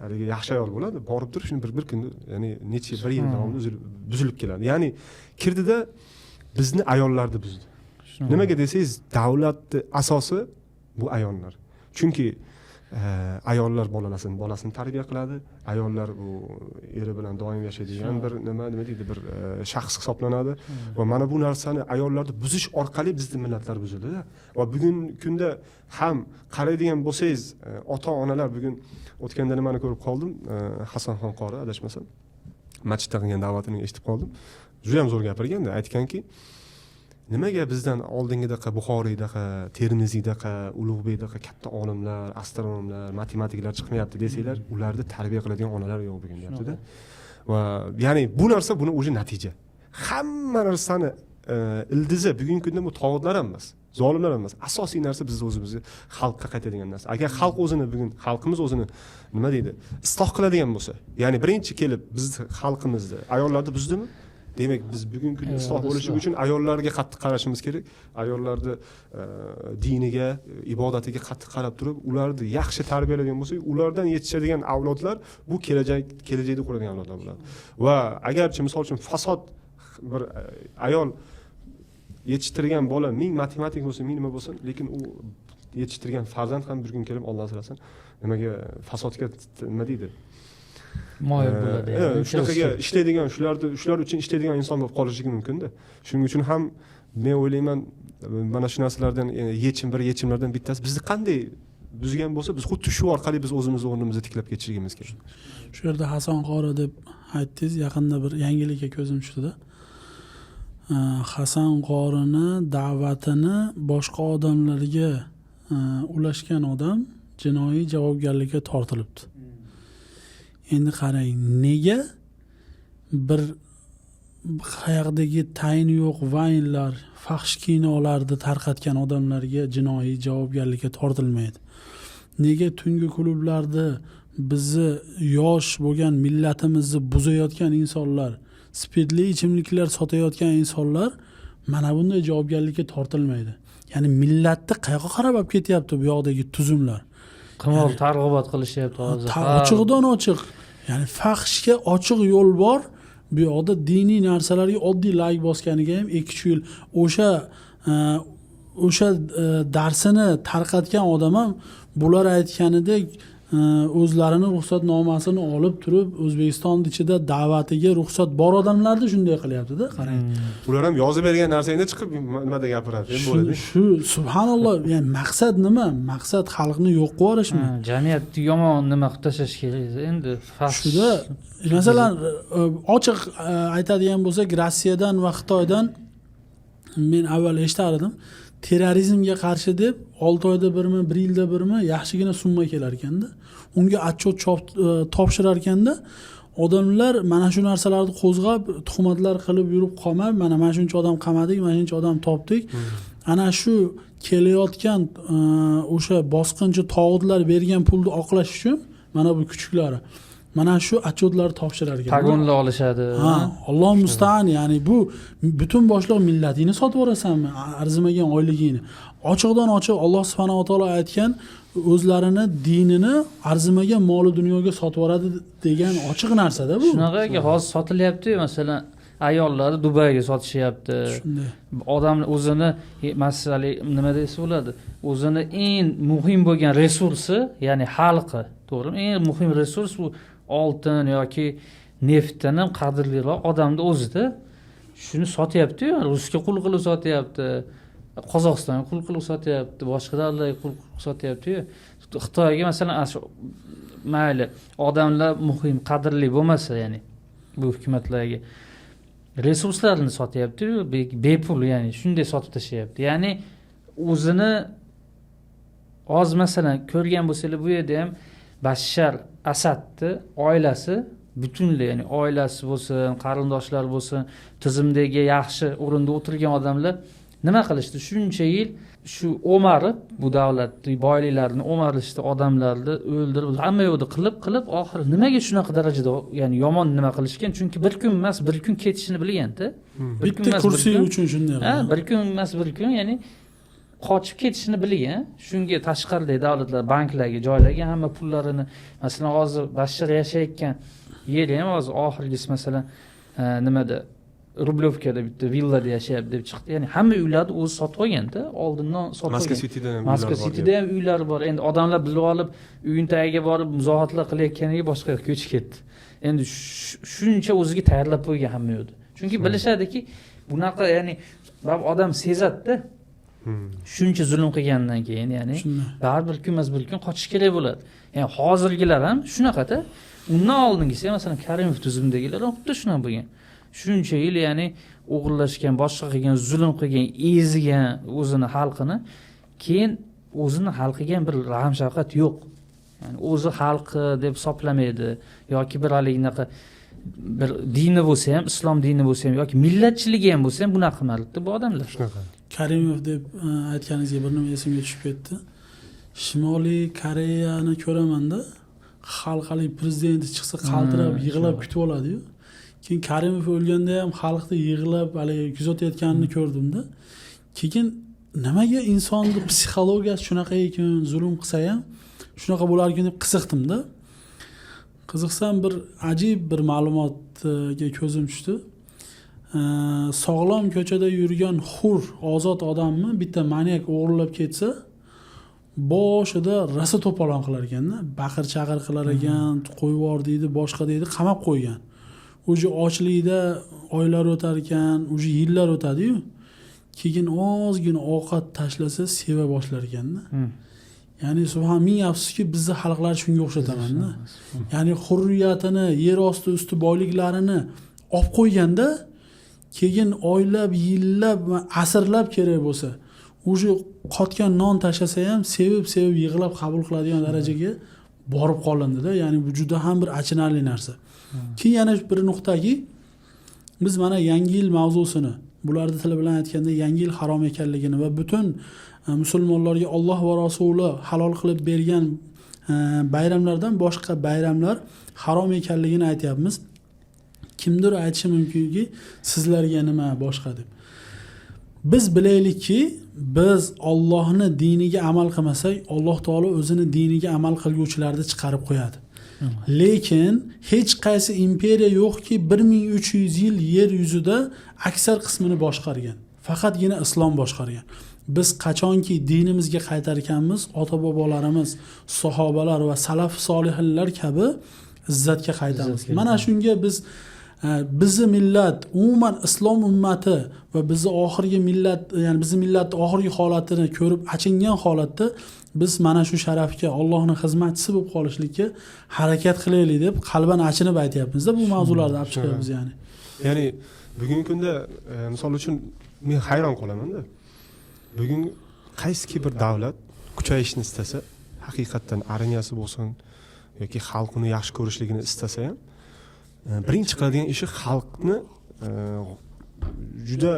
haligi yaxshi ayol bo'ladi, borib turib shuni bir kunda, ya'ni necha bir yil davomida buzilib keladi. Ya'ni kirdida bizni ayollarni buzdi. Nimaga desangiz, davlatni asosi bu ayollar. Chunki ayollar bolasini tarbiya qiladi, ayollar bu eri bilan doim yashaydigan bir nima deydi, bir shaxs hisoblanadi. Va mana bu narsani ayollarni buzish orqali bizni millatlar buzildi-da. Va bugungi kunda ham qaraydigan bo'lsangiz, ota-onalar bugun o'tganda nimani ko'rib qoldim, Hasanxon qori adashmasam masjidda qilgan da'vatini eshitib qoldim. Juda ham zo'r gapirganda, aytganki, nimaga bizdan oldingidaqa Buxoriydaqa, Termiziydaqa, Ulug'bekdaqa katta olimlar, astronomlar, matematiklar chiqmayapti desanglar, ularni tarbiya qiladigan onalar yo'q bugun deyapti-da. Va ya'ni bu narsa buni o'zi natija. Hamma narsani ildizi bugungi kunda bu tog'utlar ham emas, zolimlar ham emas. Asosiy narsa biz o'zimizni xalqqa qaytadigan narsa. Agar xalq o'zini bugun xalqimiz o'zini nima deydi, isloh qiladigan bo'lsa, ya'ni birinchi kelib biz xalqimizni ayollarni buzdimi? Demak, biz bugungi kunda isloh bo'lishi uchun ayollarga qattiq qarashimiz kerak. Ayollarni diniga, ibodatiga qattiq qarab turib, ularni yaxshi tarbiyalagan bo'lsak, ulardan yetishadigan avlodlar bu kelajakda quradigan avlodlar bo'ladi. Va agarchi misol uchun fasod bir ayol yetishtirgan bola ming matematik bo'lsin, ming nima bo'lsin, lekin u yetishtirgan farzand ham bir kun kelib Alloh asrasin, nimaga fasodga nima deydi? Moyil bo'ladi. Shunaqaga ishlaydigan, shular uchun ishlaydigan inson bo'lib qolishi mumkin-da. Shuning uchun ham men o'ylayman, mana shu narsalardan bir yechimlardan bittasi bizni qanday buzgan bo'lsa, biz xuddi shu orqali biz o'zimizni o'rnimizni tiklab ketishligimiz kerak. Shu yerda Hasan qori deb aytdingiz, yaqinda bir yangilikka ko'zim tushdi-da. Hasan qorini da'vatini boshqa odamlarga ulashgan odam jinoiy javobgarlikka tortilibdi. Endi qarang, nega bir qayoqdagi tayini yo'q vaynlar, fahsh kinolarni tarqatgan odamlarga jinoiy javobgarlikka tortilmaydi? Nega tungi klublarda bizni yosh bo'lgan millatimizni buzayotgan insonlar, spirtli ichimliklar sotayotgan insonlar mana bunday javobgarlikka tortilmaydi? Ya'ni millatni qayoqqa qarab olib ketyapti bu yoqdagi tuzumlar? Qimor targ'ibot qilishyapti hozir. Ochiqdan ochiq. Ya'ni fahshga ochiq yo'l bor. Bu yoqda diniy narsalarga oddiy layk bosganiga ham 2-3 yil o'sha darsini tarqatgan odam ham bular aytganidek o'zlarini ruxsatnomasini olib turib O'zbekiston ichida da'vatiga ruxsat bor odamlarni shunday qilyapti-da, qarang. Ular ham yozib bergan narsangni chiqib nimada gapiradi, endi bo'ladi. Shu subhanalloh, ya'ni maqsad nima? Maqsad xalqni yo'q qilib yuborishmi? Jamiyatni yomon nima qilib tashlash kerak endi. Shuda masalan ochiq aytadigan bo'lsak, Rossiyadan va Xitoydan men avval eshitar edim, terrorizmga qarshi deb 6 oyda birmi, 1 yilda birmi yaxshigina summa kelar ekanda. Unga отчет topshirar ekanda, odamlar mana shu narsalarni qo'zg'ab, tuhmatlar qilib yurib qolmay, mana shuncha odam qamadik, mana shuncha odam topdik. Ana shu kelayotgan o'sha bosqinchi tog'utlar bergan pulni oqlash uchun mana bu kuchuklari mana shu отчетlarni topshirar ekan. Pagonlar olishadi. Ha, Alloh mustaan, ya'ni bu butun boshliq millatingni sotib yuborasanmi, arzimagan oyligingni. Ochiqdan ochiq Alloh subhanahu va taolo aytgan, o'zlarini dinini arzimagan moli dunyoga sotib yuboradi degan ochiq narsada bu. Shunaqa hozir sotilyapti-yu, masalan, ayollarni Dubayga sotishyapti. Shunday. Odam o'zini masalan nima desa bo'ladi? O'zini eng muhim bo'lgan resursi, ya'ni xalqi, to'g'rimi? Eng muhim resurs bu oltin yoki neftdan ham qadrliroq odamni o'zida. Shuni sotyapti-yu, Rusga qul qilib sotyapti, Qozog'istonga qul qilib sotyapti, boshqa davlatlarga qul qilib sotyapti-yu. Xitoyga masalan, mayli, odamlar muhim, qadrli bo'lmasa, ya'ni bu hukumatlarga resurslarni sotyapti-yu, bepul, ya'ni shunday sotib tashlayapti. Ya'ni o'zini hozir masalan ko'rgan bo'lsanglar, bu yerda ham Bashar Asadni oilasi butunlay, ya'ni oilasi bo'lsin, qarindoshlari bo'lsin, tizimdagi yaxshi o'rinda o'tirgan odamlar nima qilishdi? Shuncha yil shu o'marib, bu davlatni boyliklarini o'marishdi, odamlarni o'ldirib, hamma yo'lda qilib oxiri nimaga shunaqa darajada, ya'ni yomon nima qilishgan? Chunki bir kun emas, bir kun ketishini bilganda. Bitta kursi uchun shunday. Ha, bir kun emas, bir kun, ya'ni qochib ketishini bilgan. Shunga tashqaridagi davlatlar banklarga joylagan hamma pullarini. Masalan, hozir Bashar yashayotgan yeri ham hozir oxirgisi masalan nimada, Rublyovkada bitta villada yashayapti deb chiqdi. Ya'ni hamma uylarni o'zi sotib olganda, oldindan sotib olgan. Moskva Cityda ham Moskva Cityda ham uylari bor. Endi odamlar bilib olib, uyning tagiga borib muzohatlar qilayotganiga boshqa yoqqa ko'chib ketdi. Endi shuncha o'ziga tayyorlab qo'ygan hamma yo'lda. Chunki bilishadiki, bunaqa, ya'ni odam sezadi-da. Shuncha zulm qilgandan keyin, ya'ni baribir kun emas bir kun qochish kerak bo'ladi. Ya'ni hozirgilar ham shunaqada. Undan oldingisi, masalan, Karimov tuzumidagilar ham xuddi shunaqa bo'lgan. Shuncha yil, ya'ni o'g'irlashgan, boshqa qilgan, zulm qilgan, ezgan o'zini xalqini, keyin o'zini xalqiga ham bir rahm shafqat yo'q. Ya'ni o'zi xalqi deb hisoblamaydi yoki bir haliginaqa bir dini bo'lsa ham, islom dini bo'lsa ham yoki millatchiligi ham bo'lsa ham bunaqa qilmaydi bu odamlar. Shunaqa. Karimov deb aytganingizga bir nima esimga tushib ketdi. Shimoliy Koreyani ko'ramanda, xalq haligi prezidenti chiqsa qaltirab yig'lab kutib oladi-yu. Keyin Karimov o'lganda ham xalqni yig'lab haligi kuzatayotganini ko'rdimda. Keyin nimaga insonni psixologiyasi shunaqa ekan, zulm qilsa ham shunaqa bo'lar ekan deb qiziqdimda. Qiziqsam bir ajib bir ma'lumotga ko'zim tushdi. Sog'lom ko'chada yurgan hur, ozod odamni bitta maniak o'g'irlab ketsa, boshida rosa to'polon qilar ekanda, baqir-chaqir qilar ekan, qo'yib yubor deydi, boshqa deydi, qamab qo'ygan. O'sha ochlikda oylar o'tar ekan, o'sha yillar o'tadi-yu. Keyin ozgina ovqat tashlasa seva boshlar ekanda. Ya'ni subhan, ming afsuski bizni xalqlar shunga o'xshataman-da. Ya'ni hurriyatini, yer osti usti boyliklarini olib qo'yganda, keyin oylab, yillab, asrlab kerak bo'lsa, o'sha qotgan non tashlasa ham sevib-sevib yig'lab qabul qiladigan darajaga borib qolindi-da. Ya'ni bu juda ham bir achinarli narsa. Keyin yana bir nuqtaki, biz mana yangi yil mavzusini, bularning tili bilan aytganda yangi yil harom ekanligini va butun musulmonlarga Alloh va Rasuli halol qilib bergan bayramlardan boshqa bayramlar harom ekanligini aytyapmiz. Kimdir aytishi mumkinki, sizlarga nima boshqa deb. Biz bilaylikki, biz Allohning diniga amal qilmasak, Alloh taolo o'zini diniga amal qilguvchilarni chiqarib qo'yadi. Lekin hech qaysi imperiya yo'qki 1300 yil yer yuzida aksar qismini boshqargan. Faqatgina islom boshqargan. Biz qachonki dinimizga qaytar ekanmiz, ota bobolarimiz, sahobalar va salaf solihinlar kabi izzatga qaytamiz. Mana shunga biz bizni millat, umuman islom ummati va bizni oxirgi millat, ya'ni bizni millatni oxirgi holatini ko'rib achingan holatda biz mana shu sharafga, Allohning xizmatchisi bo'lib qolishlikka harakat qilaylik deb qalban achinib aytyapmizda, bu mavzularni olib chiqyapmiz ya'ni. Ya'ni bugungi kunda misol uchun men hayron qolamanda. Bugun qaysiki bir davlat kuchayishni istasa, haqiqatdan armiyasi bo'lsin yoki xalq uni yaxshi ko'rishligini istasa ham, birinchi qiladigan ishi xalqni juda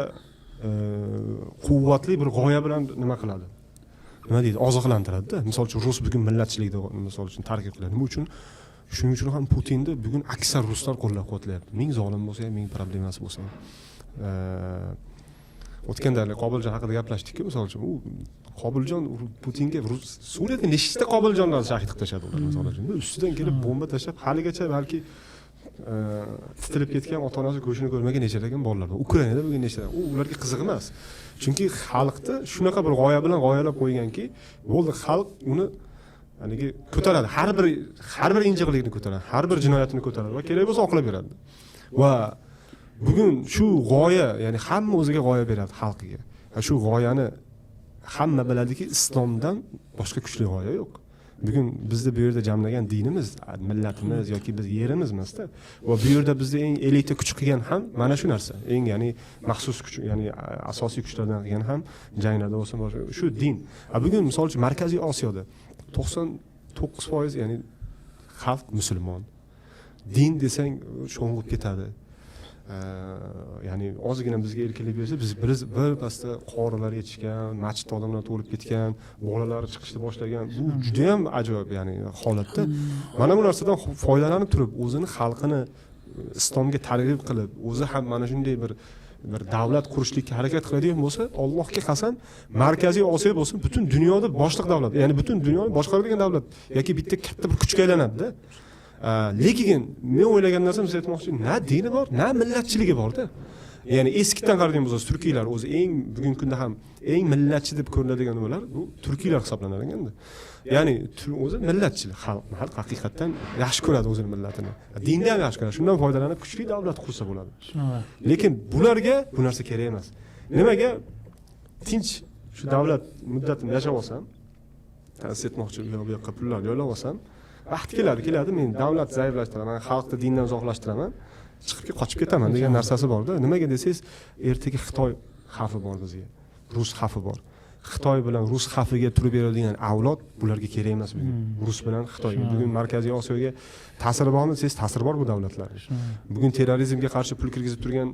quvvatli bir g'oya bilan nima qiladi? Nima deydi? Oziqlantiradida. Misol uchun rus bugun millatchilikni misol uchun targ'ib qiladi. Nima uchun? Shuning uchun ham Putinni bugun aksar ruslar qo'llab-quvvatlayapti. Ming zolim bo'lsa ham, ming problemasi bo'lsa ham. O'tganda Qobiljon haqida gaplashdik-ku, misol uchun u Qobiljon Putinga Suriyada nechta Qobiljonlarni shahid qilib tashladi ular, misol uchun. Ustidan kelib bomba tashlab, haligacha balki titilib ketgan, ota onasi go'shtini ko'rmagan nechalagan bolalar bor. Ukrainada bugun nechta, u ularga qiziq emas. Chunki xalqni shunaqa bir g'oya bilan g'oyalab qo'yganki, bo'ldi, xalq uni haligi ko'taradi, har bir injiqlikni ko'taradi, har bir jinoyatini ko'taradi va kerak bo'lsa oqlab beradi. Va bugun shu g'oya, ya'ni hamma o'ziga g'oya beradi xalqiga. Shu g'oyani hamma biladiki, islomdan boshqa kuchli g'oya yo'q. Bugun bizni bu yerda jamlagan dinimiz, millatimiz yoki biz yerimiz emasda. Va bu yerda bizni eng elita kuch qilgan ham mana shu narsa. Eng, ya'ni maxsus kuch, ya'ni asosiy kuchlardan qilgan ham janglarda bo'lsin boshqa shu din. Bugun misol uchun Markaziy Osiyoda 99%, ya'ni xalq musulmon. Din desang sho'ng'ib ketadi. Ya'ni ozgina bizga erkinlik bersa, biz bir pasda qorilar yetishgan, masjidda odamlar to'lib ketgan, bolalar chiqishni boshlagan. Bu juda ham ajoyib, ya'ni holatda. Mana bu narsadan foydalanib turib, o'zini xalqini islomga targ'ib qilib, o'zi ham mana shunday bir davlat qurishlikka harakat qiladigan bo'lsa, Allohga qasam, Markaziy Osiyo bo'lsin, butun dunyoda boshliq davlat, ya'ni butun dunyoni boshqaradigan davlat yoki bitta katta bir kuchga aylanadi-da. Lekin men o'ylagan narsam, siz aytmoqchi, na dini bor, na millatchiligi borda. Ya'ni eskidan qaraydigan bo'lsangiz, turkiylar o'zi eng bugungi kunda ham eng millatchi deb ko'rinadigan nimalar bu turkiylar hisoblanadi endi. Ya'ni o'zi millatchilik, xalq haqiqatdan yaxshi ko'radi o'zini millatini. Dinni ham yaxshi ko'radi. Shundan foydalanib kuchli davlat qursa bo'ladi. Lekin bularga bu narsa kerak emas. Nimaga? Tinch shu davlat muddatini yashab olsam, siz aytmoqchi, u yoqqa pullar yo'llab olsam, vaqt keladi, men davlat zaiflashtiraman, xalqni dindan uzoqlashtiraman, chiqib qochib ketaman degan narsasi borda. Nimaga desangiz, ertaga Xitoy xavfi bor bizga, rus xavfi bor. Xitoy bilan rus xavfiga turib beradigan avlod bularga kerak emas bugun. Rus bilan Xitoyga bugun Markaziy Osiyoga ta'siri bormi desangiz, ta'siri bor bu davlatlarga. Bugun terrorizmga qarshi pul kirgizib turgan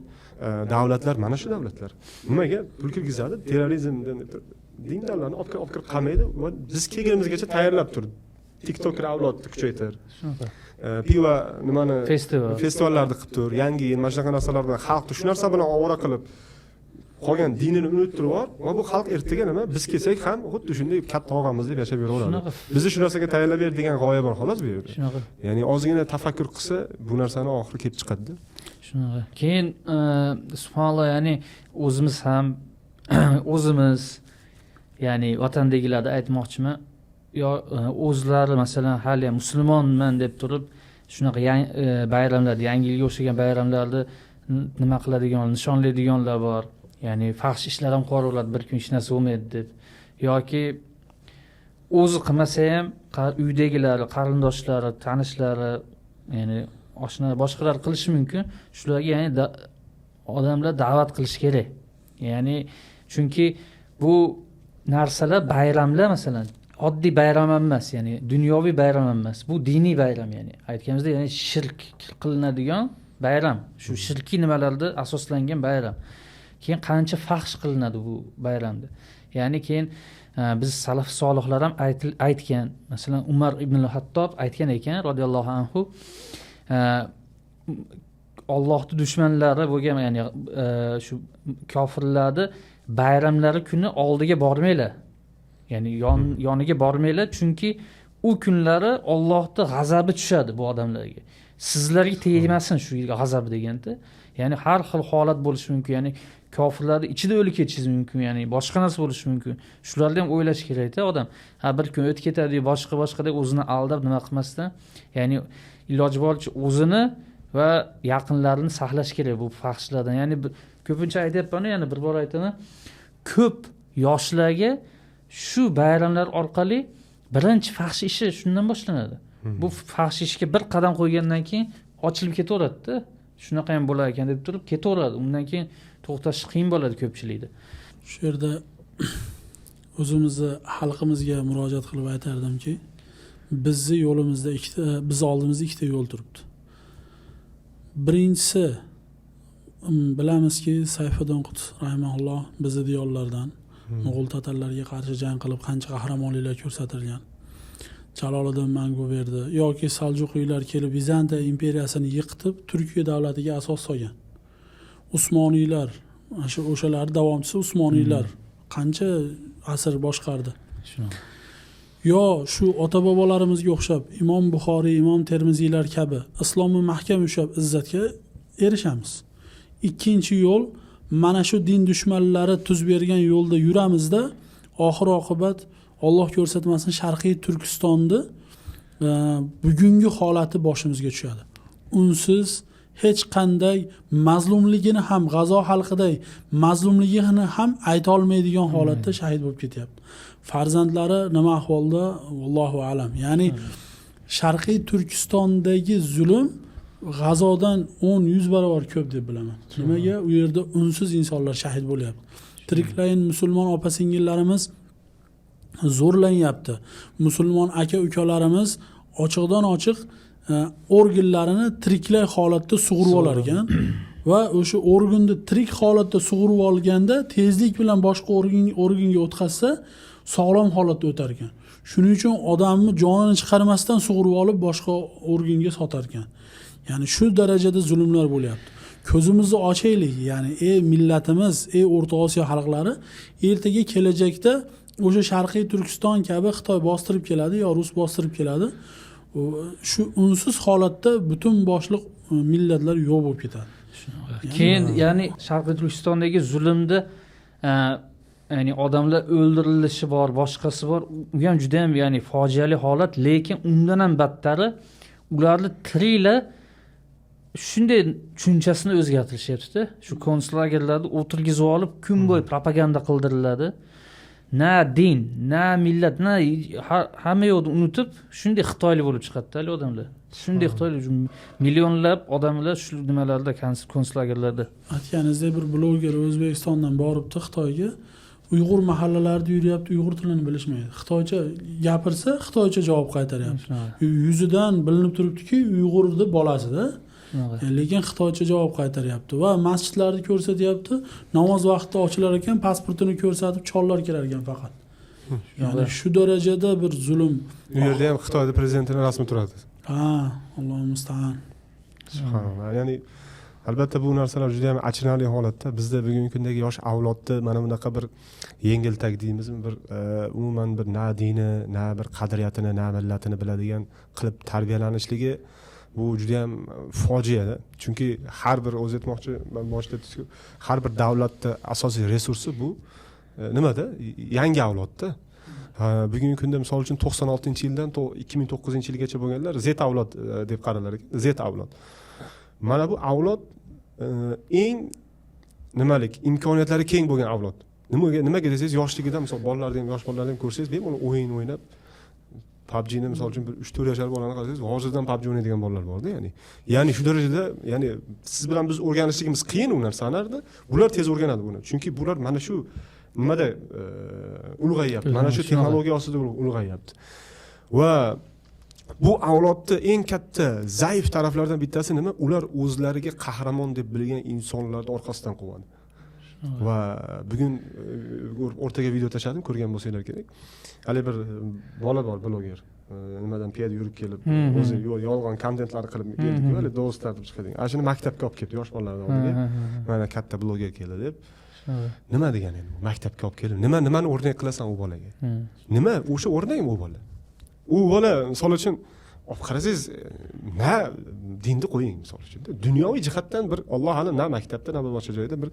davlatlar mana shu davlatlar. Nimaga pul kirgizadi? Terrorizmdan dindorlarni olib kirib qamaydi va biz kelganimizgacha tayyorlab turdi. TikToker avlodni kuchaytir. Piva nimani festivallarni qilib tur, yangi yil mana shunaqa narsalar bilan xalqni shu narsa bilan ovora qilib qolgan dinini unuttirib yubor va bu xalq ertaga nima biz kelsak ham xuddi shunday katta og'amiz deb yashab yuraveradi. Bizni shu narsaga tayyorlab ber degan g'oya bor xolos bu yerda. Shunaqa. Ya'ni ozgina tafakkur qilsa bu narsani oxiri kelib chiqadi-da. Shunaqa. Keyin subhanalloh, ya'ni o'zimiz ham o'zimiz, ya'ni vatandagilarni aytmoqchiman, yo o'zlari masalan hali ham musulmonman deb turib shunaqa bayramlarda, yangi yilga o'xshagan bayramlarni nima qiladigan, nishonlaydiganlar bor. Ya'ni fahsh ishlar ham qilaveradi, bir kun hech narsa bo'lmaydi deb. Yoki o'zi qilmasa ham uydagilari, qarindoshlari, tanishlari, ya'ni oshna, boshqalar qilishi mumkin. Shularga ya'ni odamlar da'vat qilish kerak. Ya'ni chunki bu narsalar, bayramlar masalan oddiy bayram ham emas, ya'ni dunyoviy bayram ham emas. Bu diniy bayram, ya'ni aytganimizda, ya'ni shirk qilinadigan bayram. Shu shirkiy nimalarda asoslangan bayram. Keyin qancha fahsh qilinadi bu bayramda. Ya'ni keyin biz salaf solihlar ham aytgan, masalan Umar ibn al-Hattob aytgan ekan radhiyallohu anhu, Allohning dushmanlari bo'lgan, ya'ni shu kofirlarni bayramlari kuni oldiga bormanglar. Ya'ni yoniga bormanglar, chunki U kunlari Allohning g'azabi tushadi bu odamlarga. Sizlarga tegmasin shu g'azab deganda. Ya'ni har xil holat bo'lishi mumkin. Ya'ni kofirlarning ichida o'lib ketishingiz mumkin, ya'ni boshqa narsa bo'lishi mumkin. Shularni ham o'ylash kerakda odam. Ha, bir kun o'tib ketadi, boshqa boshqa deb o'zini aldab nima qilmasdan, ya'ni iloji boricha o'zini va yaqinlarini saqlash kerak bu fahshlardan. Ya'ni ko'pincha aytyapman, yana bir bor aytaman, ko'p yoshlarga shu bayramlar orqali birinchi fahsh ishi shundan boshlanadi. Bu fahsh ishga bir qadam qo'ygandan keyin ochilib ketaveradida. Shunaqa ham bo'lar ekan deb turib ketaveradi. Undan keyin to'xtash qiyin bo'ladi ko'pchilikda. Shu yerda o'zimizni xalqimizga murojaat qilib aytardimki, bizni yo'limizda ikkita, biz oldimizda ikkita yo'l turibdi. Birinchisi, bilamizki, Sayfiddin Qutb rahimahulloh bizni diyorlardan Mo'g'ul tatarlarga qarshi jang qilib qancha qahramonliklar ko'rsatilgan. Jaloliddin Manguberdi yoki Saljuqiylar kelib Vizantiya imperiyasini yiqitib Turkiya davlatiga asos solgan. Usmoniylar, o'shalar davomchisi Usmoniylar qancha asr boshqardi. Yo shu ota-bobolarimizga o'xshab Imom Buxoriy, Imom Termiziylar kabi islomni mahkam ushlab izzatga erishamiz. Ikkinchi yo'l, mana shu din dushmanlari tuz bergan yo'lda yuramizda, oxir oqibat Alloh ko'rsatmasin Sharqiy Turkistonni bugungi holati boshimizga tushadi. Unsiz hech qanday mazlumligini ham, G'azo xalqiday mazlumligini ham ayta olmaydigan holatda shahid bo'lib ketyapti. Farzandlari nima ahvolda, Allohu alam. Ya'ni Sharqiy Turkistondagi zulm G'azodan 10-100 barobar ko'p deb bilaman. Nimaga? U yerda unsiz insonlar shahid bo'lyapti. Tiriklayin musulmon opa-singillarimiz zo'rlanyapti. Musulmon aka-ukalarimiz ochiqdan ochiq organlarini tiriklay holatda sug'urib olar ekan va o'sha organni tirik holatda sug'urib olganda tezlik bilan boshqa organga o'tkazsa sog'lom holatda o'tar ekan. Shuning uchun odamni jonini chiqarmasdan sug'urib olib boshqa organga sotar ekan. Ya'ni shu darajada zulmlar bo'lyapti. Ko'zimizni ochaylik, ya'ni ey millatimiz, ey O'rta Osiyo xalqlari, ertaga kelajakda o'sha Sharqiy Turkiston kabi Xitoy bostirib keladi yo rus bostirib keladi. Shu unsiz holatda butun boshliq millatlar yo'q bo'lib ketadi. Keyin ya'ni Sharqiy Turkistondagi zulmda ya'ni odamlar o'ldirilishi bor, boshqasi bor. U ham juda ham ya'ni fojiali holat, lekin undan ham battari ularni tiriklar shunday tushunchasini o'zgartirishyapti-da. Shu konslagerlarda o'tirgizib olib kun bo'yi propaganda qildiriladi. Na din, na millat, na hamma yo'qni unutib shunday xitoyli bo'lib chiqadi-da odamlar. Shunday xitoyli millionlab odamlar shu nimalarda, konslagerlarda. Aytganingizdek bir bloger O'zbekistondan boribdi Xitoyga, Uyg'ur mahallalarida yuryapti, Uyg'ur tilini bilishmaydi. Xitoycha gapirsa, xitoycha javob qaytaryapti. Yuzidan bilinib turibdiki, Uyg'urni bolasida. Lekin xitoycha javob qaytaryapti va masjidlarni ko'rsatyapti. Namoz vaqtida ochilar ekan, pasportini ko'rsatib chollar kirar ekan faqat. Ya'ni shu darajada bir zulm. U yerda ham Xitoyda prezidentining rasmi turadi. Ha, Allohu musta'an. Subhanalloh. Ya'ni albatta bu narsalar juda ham achinarli holatda. Bizda bugungi kundagi yosh avlodda mana bunaqa bir yengiltak deymizmi, bir umuman bir na dini, na bir qadriyatini, na millatini biladigan qilib tarbiyalanishligi bu juda ham fojiada. Chunki har bir, o'zi aytmoqchi, men boshida aytdim, har bir davlatda asosiy resursi bu nimada? Yangi avlodda. Bugungi kunda misol uchun 96-yildan 2009-yilgacha bo'lganlar Z avlod deb qaralar ekan. Z avlod. Mana bu avlod eng nimalik imkoniyatlari keng bo'lgan avlod. Nimaga desangiz, yoshligidan misol bolalarni ham, yosh bolalarni ham ko'rsangiz, bemalol o'yin o'ynab PUBG'ni misol uchun bir 3-4 yashar bolani qarasangiz, hozirdan PUBG o'ynaydigan bolalar borda, ya'ni. Ya'ni shu darajada, ya'ni siz bilan biz o'rganishligimiz qiyin u narsani, bular tez o'rganadi buni. Chunki bular mana shu nimada ulg'ayyapti, mana shu texnologiya ostida ulg'ayyapti. Va bu avlodda eng katta zaif taraflardan bittasi nima? Ular o'zlariga qahramon deb bilgan insonlarni orqasidan quvadi. Va bugun o'rtaga video tashladim, ko'rgan bo'lsanglar kerak. Hali bir bola bor, bloger. Nimadan piyoda yurib kelib, o'zi yolg'on kontentlar qilib keldi-ku, hali do'stlar deb chiqadigan. Ana shuni maktabga olib keldi, yosh bolalarni oldiga. Mana katta bloger keldi deb. Nima degani endi bu? Maktabga olib kelib, nimani o'rnak qilasan u bolaga? Nima o'sha o'rnakmi u bola? U bola misol uchun olib qarasangiz, na dinni qo'ying, misol uchun dunyoviy jihatdan bir Alloh alam, na maktabda, na bir boshqa joyda bir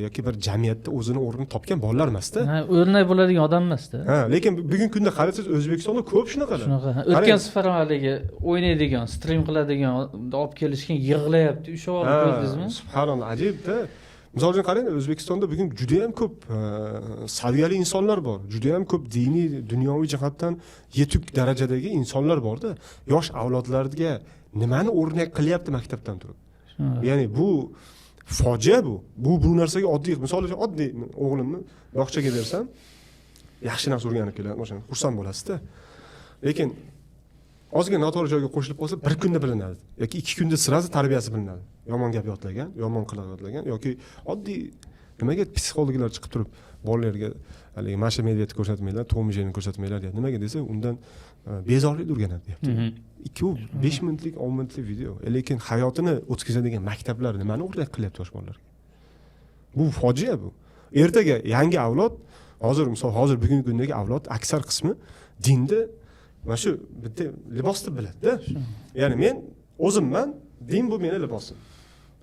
yoki bir jamiyatda o'zini o'rnini topgan bolalar emasda. Ha, o'rnak bo'ladigan odam emasda. Ha, lekin bugungi kunda qarasangiz, O'zbekistonda ko'p shunaqalar. Shunaqa. O'tgan safar ham haligi o'ynaydigan, stream qiladigan olib kelishgan, yig'layapti, ushlab olib, ko'rdingizmi? Subhanalloh, ajibda. Misol uchun qarang, O'zbekistonda bugun judayam ko'p saviyali insonlar bor, judayam ko'p diniy, dunyoviy jihatdan yetuk darajadagi insonlar borda. Yosh avlodlarga nimani o'rnak qilyapti maktabdan turib? Ya'ni bu fojia, bu narsaga oddiy, misol uchun, oddiy o'g'limni bog'chaga bersam, yaxshi narsa o'rganib keladi, masalan, xursand bo'lasizda. Lekin ozgina noto'g'ri joyga qo'shilib qolsa, bir kunda bilinadi yoki 2 kunda сразу tarbiyasi bilinadi. Yomon gap yodlagan, yomon qiliq yodlagan yoki oddiy nimaga psixologlar chiqib turib, bolalarga haligi Маша Медведь ko'rsatmanglar, Tom Jerryni ko'rsatmanglar deyapti. Nimaga desa, undan bezorilikni o'rganadi deyapti. 2 5 minutlik, 10 minutlik video, lekin hayotini o'tkazadigan maktablar nimani o'rnak qilyapti yosh bolalarga? Bu fojia. Bu ertaga yangi avlod, hozir misol, hozir bugungi kundagi avlod aksar qismi dinni mana shu bitta libos deb biladida. Ya'ni men o'zimman, din bu meni libosim,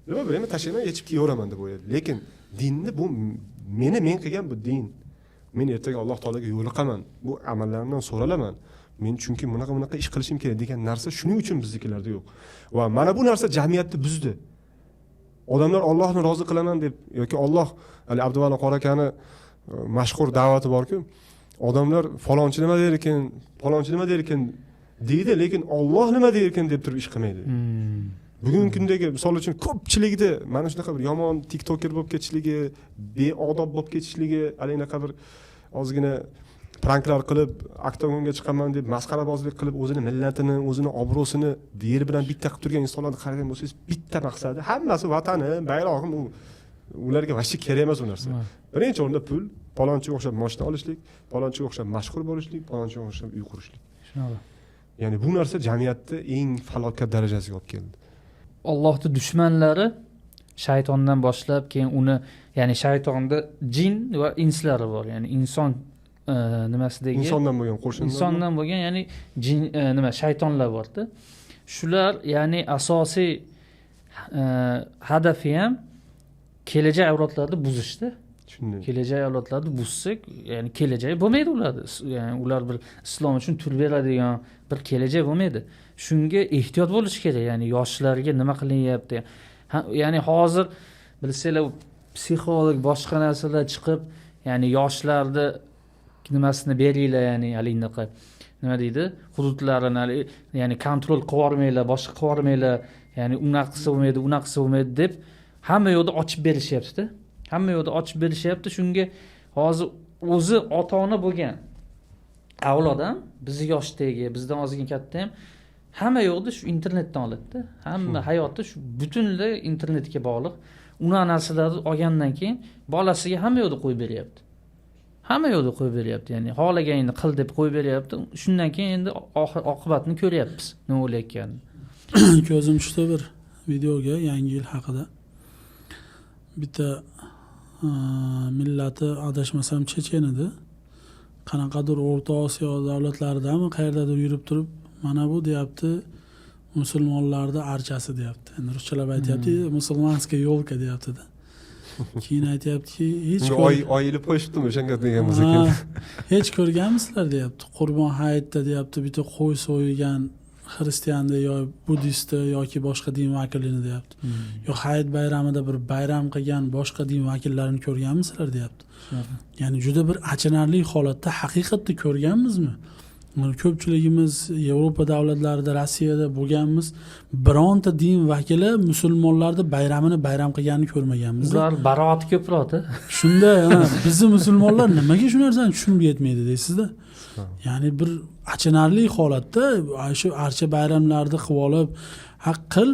nima bilaman, tashlayman, yechib kiyaveraman deb o'ylaydi. Lekin dinni bu meni men qilgan, bu din, men ertaga Alloh taologa yo'liqaman, bu amallarimdan so'ralaman men, chunki bunaqa bunaqa ish qilishim kerak degan narsa shuning uchun biznikilarda yo'q. Va mana bu narsa jamiyatni buzdi. Odamlar Ollohni rozi qilaman deb yoki Olloh, hali Abduvali qori akani mashhur da'vati borku, odamlar falonchi nima der ekan, falonchi nima der ekan deydi, lekin Olloh nima der ekan deb turib ish qilmaydi. Bugungi kundagi, misol uchun, ko'pchilikda mana shunaqa bir yomon tiktoker bo'lib ketishligi, beodob bo'lib ketishligi, haligi anaqa bir ozgina pranklar qilib, oktagonga chiqaman deb masxarabozlik qilib, o'zini millatini, o'zini obro'sini yer bilan bitta qilib turgan insonlarni qaragan bo'lsangiz, bitta maqsadi hammasi vatanim, bayrog'im, u ularga вообще kerak emas u narsa. Birinchi o'rinda pul, palonchiga o'xshab moshina olishlik, palonchiga o'xshab mashhur bo'lishlik, palonchiga o'xshab uy qurishlik. Shunaqa. Ya'ni bu narsa jamiyatni eng falokat darajasiga olib keldi. Ollohni dushmanlari shaytondan boshlab, keyin uni, ya'ni shaytonda jin va inslari bor, ya'ni inson nimasidagi insondan bo'lgan qo'shinlar. Insondan bo'lgan, ya'ni jin, nima, shaytonlar borda. Shular, ya'ni asosiy hadafi ham kelajak avlodlarni buzishda. Shunday. Kelajak avlodlarni buzsak, ya'ni kelajak bo'lmaydi ularni. Ya'ni ular bir islom uchun tur beradigan bir kelajak bo'lmaydi. Shunga ehtiyot bo'lish kerak, ya'ni yoshlarga nima qilinyapti. Ya'ni hozir bilsanglar, psixolog, boshqa narsalar chiqib, ya'ni yoshlarni nimasini beringlar, ya'ni haligi anaqa nima deydi, hududlarini haligi, ya'ni kontrol qilib yubormanglar, boshqa qilib yubormanglar, ya'ni unaqa qilsa bo'lmaydi, unaqa qilsa bo'lmaydi deb hamma yoqda ochib berishyaptida, hamma yoqda ochib berishyapti. Shunga hozir o'zi ota ona bo'lgan avlod ham, bizni yoshdagi, bizdan ozgina katta ham hamma yoqda shu internetdan oladida. Hamma hayoti shu butunlay internetga bog'liq. Unaqa narsalarni olgandan keyin bolasiga hamma yoqda qo'yib beryapti, hamma yoqda qo'yib beryapti, ya'ni xohlaganingni qil deb qo'yib beryapti. Shundan keyin endi oxir oqibatini ko'ryapmiz, nima bo'layotganini. Ko'zim tushdi bir videoga yangi yil haqida. Bitta millati, adashmasam, chechen edi, qanaqadir O'rta Osiyo davlatlaridami, qayerdadir yurib turib, mana bu deyapti, musulmonlarni archasi deyapti. Endi ruschalab aytyapti, мусульманская ёлка deyaptida. Keyin aytyaptiki, hech Unga oy ilib qo'yishibdimi o'shanga degan bo'lsa kerak. Hech ko'rganmisizlar deyapti, Qurbon hayitda deyapti, bitta qo'y so'ygan xristianni yo buddistni yoki boshqa din vakilini deyapti. Yo hayit bayramida bir bayram qilgan boshqa din vakillarini ko'rganmisizlar deyapti. Ya'ni juda bir achinarli holatda, haqiqatda ko'rganmizmi? Mana ko'pchiligimiz Yevropa davlatlarida, Rossiyada bo'lganmiz, bironta din vakili musulmonlarni bayramini bayram qilganini ko'rmaganmiz. Ular baroati ko'proqda. Shunda ha, bizni musulmonlar nimaga shu narsani tushunib yetmaydi deysizda. Ya'ni bir achinarli holatda shu archa bayramlarni qilib olib, haq qil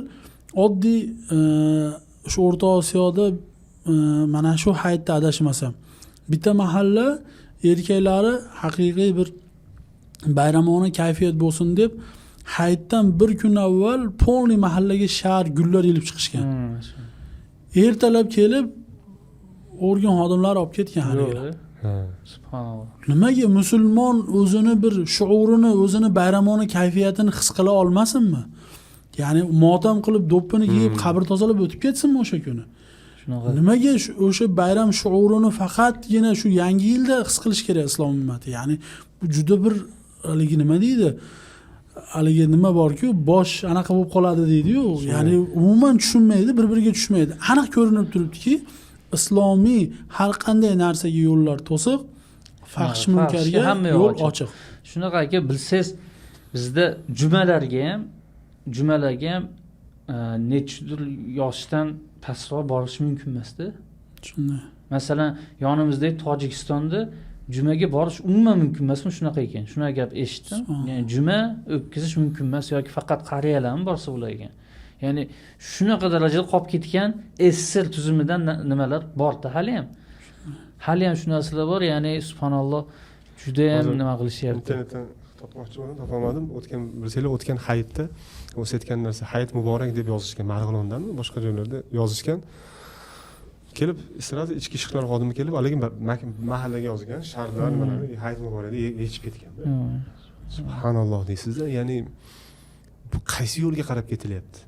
oddiy shu O'rta Osiyoda mana shu hayitda, adashmasam, bitta mahalla erkaklari haqiqiy bir bayramona kayfiyat bo'lsin deb hayitdan bir kun avval полный mahallaga shar, gullar ilib chiqishgan. Ertalab kelib organ xodimlari olib ketgan haligilar. Yo'q. Subhanalloh. Nimaga musulmon o'zini bir shuurini, o'zini bayramona kayfiyatini his qila olmasinmi? Ya'ni motam qilib do'ppini kiyib qabr tozalab o'tib ketsinmi o'sha kuni? Shunaqa. Nimaga o'sha bayram shuurini faqatgina shu yangi yilda his qilish kerak islom ummati? Ya'ni bu juda bir haligi nima deydi? Haligi nima borku, bosh anaqa bo'lib qoladi deydi-yu. Ya'ni umuman tushunmaydi, bir-biriga tushmaydi. Aniq ko'rinib turibdiki, islomiy har qanday narsaga yo'llar to'siq, fahsh munkarga yo'l ochiq. Shunaqa aka, bilsangiz bizda jumalarga ham nechidir yoshdan pastroq borish mumkin emasda. Shunday. Masalan, yonimizdagi Tojikistonda jumaga borish umuman mumkin emasmi, shunaqa ekan. Shunaqa gap eshitdim. Ya'ni juma o'tkazish mumkin emas yoki faqat qariyalarmi borsa bo'lar ekan. Ya'ni shunaqa darajada qolib ketgan SSR tuzumidan nimalar borda hali ham. Hali ham shu narsalar bor. Ya'ni subhanalloh, juda ham nima qilishyapti. Internetdan topmoqchi bo'ldim, topolmadim. O'tgan bilsanglar, o'tgan hayitda o'sha aytgan narsa hayit muborak deb yozishgan, Marg'ilondanmi, boshqa joylarda yozishgan. Kelib, sразу ichki ishlar xodimi kelib, haligi mahallaga yozgan, sharlar nimalarni hayit muborak deb yechib ketgan. Subhanalloh deysizda, ya'ni bu qaysi yo'lga qarab ketilyapti?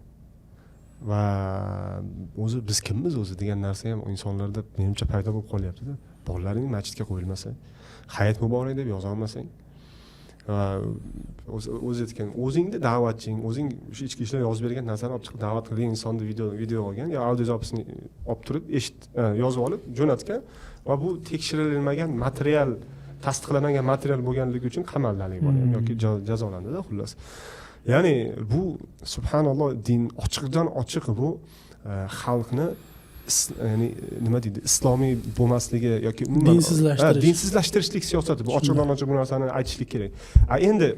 Va o'zi biz kimmiz o'zi degan narsa ham insonlarda menimcha paydo bo'lib qolyapti-da. Bolalaring masjidga qo'yilmasa, hayit muborak deb yoza olmasang, va o'zi aytgan, o'zingni da'vatching, o'zing o'sha ichki ishlar yozib bergan narsani olib chiqib da'vat qilgan insonni video olgan yo audio zapisini olib turib yozib olib jo'natgan va bu tekshirilmagan material, tasdiqlanmagan material bo'lganligi uchun qamaldi haligi bola yoki jazolandida xullas. Ya'ni bu subhanalloh, din ochiqdan ochiq bu xalqni ya'ni nima deydi, islomiy bo'lmasligi yoki umuman dinsizlashtirish, dinsizlashtirishlik siyosati bu ochiqdan ochiq bu narsani aytishlik kerak. Endi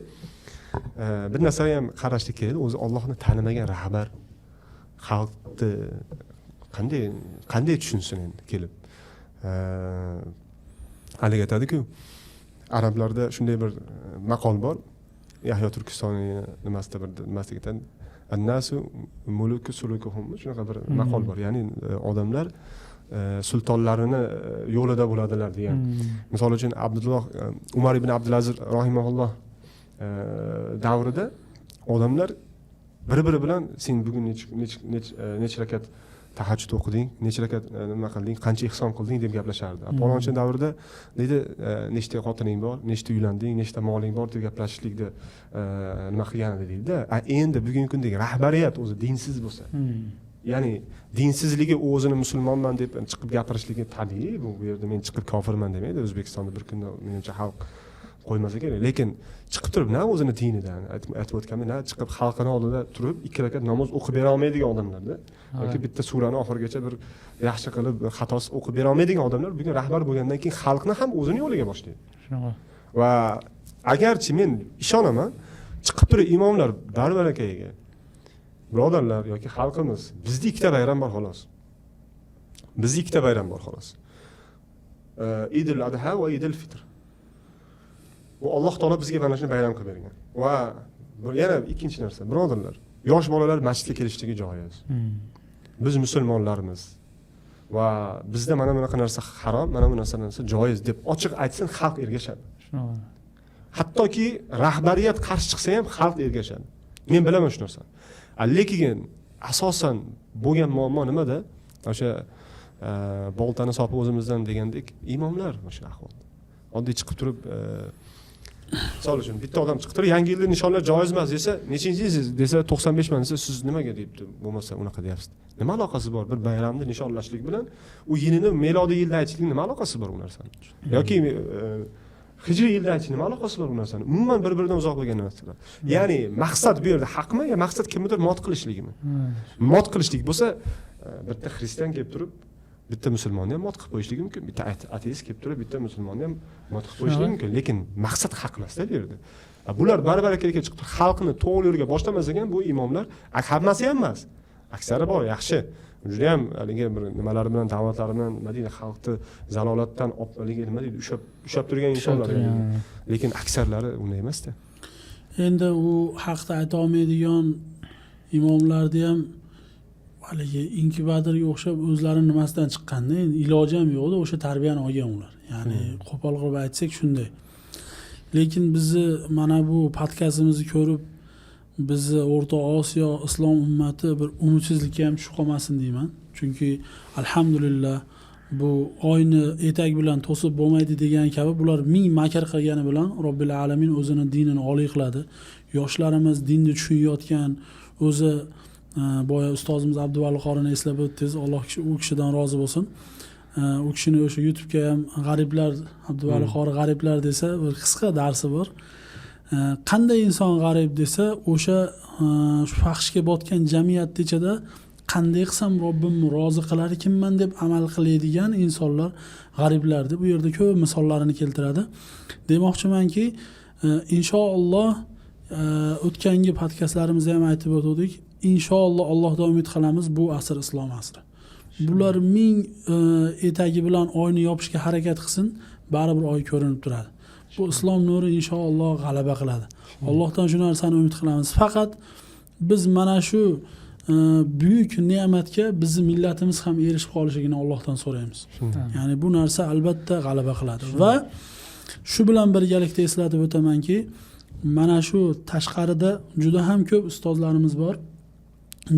bir narsaga ham qarashlik kerak, o'zi Allohni tanimagan rahbar xalqni qanday tushunsin endi kelib. Haligi aytadi-ku, arablarda shunday bir maqol bor. Yahyo Turkistoniy nimasida bir nimasida aytadi, annasu muluku sulukuhum, shunaqa bir maqol bor. Ya'ni odamlar sultonlarini yo'lida bo'ladilar degan. Misol uchun Abdulloh Umar ibn Abdulaziz rahimahulloh davrida odamlar bir-biri bilan sen bugun necha rakat tahajjud o'qiding, necha rakat nima qilding, qancha ihson qilding deb gaplashardi. Palonchi davrida deydi, nechta xotining bor, nechta uylanding, nechta moling bor deb gaplashishlikda nima qilgan edi deydi-da. Endi bugungi kundagi rahbariyat o'zi dinsiz bo'lsa, ya'ni dinsizligi o'zini musulmonman deb chiqib gapirishligi tabiiy. Bu yerda men chiqib kofirman demaydi. O'zbekistonda bir kunda menimcha xalq qo'ymasa kerak. Lekin chiqib turib na o'zini dinidan aytib o'tganimda, na chiqib xalqini oldida turib 2 rakat namoz o'qib bera olmaydigan odamlarda yoki bitta surani oxirigacha bir yaxshi qilib xatosiz o'qib bera olmaydigan odamlar bugun rahbar bo'lgandan keyin xalqni ham o'zini yo'liga boshlaydi. Va agarchi men ishonaman, chiqib turib imomlar baribir akaga, birodarlar yoki xalqimiz, bizda ikkita bayram bor xolos. Bizda ikkita bayram bor xolos. Idul Adha va Idul Fitr. Bu Alloh taolo bizga mana shuni bayram qilib bergan. Va yana ikkinchi narsa, birodarlar, yosh bolalar masjidga kelishligi joiz. Biz musulmonlarmiz va bizda mana bunaqa narsa harom, mana bu narsa joiz deb ochiq aytsin, xalq ergashadi. Hattoki rahbariyat qarshi chiqsa ham xalq ergashadi. Men bilaman shu narsani. Lekin asosan bo'lgan muammo nimada? O'sha boltani sopi o'zimizdan degandek, imomlar o'sha ahvolda. Oddiy chiqib turib, misol uchun bitta odam chiqib turib yangi yilni nishonlash joiz emas desa, nechinchi yilsiz desa, 95 man desa, siz nimaga deyapti, bo'lmasa unaqa deyapsiz. Nima aloqasi bor bir bayramni nishonlashlik bilan u yilini milodiy yilda aytishlik nima aloqasi bor u narsani? Yoki hijriy yilda aytish nima aloqasi bor bu narsani? Umuman bir-biridan uzoq bo'lgan narsalar. Ya'ni maqsad bu yerda haqmi yo maqsad kimnidir mot qilishligimi? Mot qilishlik bo'lsa, bitta xristian kelib turib, bitta musulmonni ham mot qilib qo'yishligi mumkin, bitta ateist kelib turib, bitta musulmonni ham mot qilib qo'yishligi mumkin. Lekin maqsad haq emas-da bu yerda. Bular baribir kelib chiqib xalqni to'g'ri yo'lga boshlamas ekan bu imomlar, hammasi ham emas. Aksari bor, yaxshi. Juda ham haligi bir nimalari bilan, da'vatlari bilan nima deydi, xalqni zalolatdan haligi nima deydi, ushlab turgan insonlar. Lekin aksarlari unday emas-da. Endi u haqda ayta olmaydigan imomlarni ham haligi inkubatorga o'xshab o'zlari nimasidan chiqqanda endi iloji ham yo'qda, o'sha tarbiyani olgan ular. Ya'ni qo'pol qilib aytsak shunday. Lekin bizni mana bu podkastimizni ko'rib bizni O'rta Osiyo islom ummati bir umidsizlikka ham tushib qolmasin deyman. Chunki alhamdulillah bu oyni etak bilan to'sib bo'lmaydi degan kabi bular ming makr qilgani bilan Robbil alamin o'zini dinini oliy qiladi. Yoshlarimiz dinni tushunayotgan, o'zi boya ustozimiz Abduvali qorini eslab o'tdingiz, Alloh u kishidan rozi bo'lsin. U kishini o'sha YouTube'ga ham g'ariblar, Abduvali qori g'ariblar desa bir qisqa darsi bor. Qanday inson g'arib desa, o'sha fahshga botgan jamiyat ichida qanday qilsam Robbimni rozi qilar ekanman deb amal qiladigan insonlar g'ariblar deb bu yerda ko'p misollarini keltiradi. Demoqchimanki, inshaalloh o'tgangi podkastlarimizda ham aytib o'tdik, inshaalloh Allohdan umid qilamiz, bu asr islom asri. Bular ming etagi bilan oyni yopishga harakat qilsin, baribir oy ko'rinib turadi. Bu islom nuri inshaalloh g'alaba qiladi. Allohdan shu narsani umid qilamiz. Faqat biz mana shu buyuk ne'matga bizni millatimiz ham erishib qolishligini Allohdan so'raymiz. Ya'ni bu narsa albatta g'alaba qiladi. Va shu bilan birgalikda eslatib o'tamanki, mana shu tashqarida juda ham ko'p ustozlarimiz bor.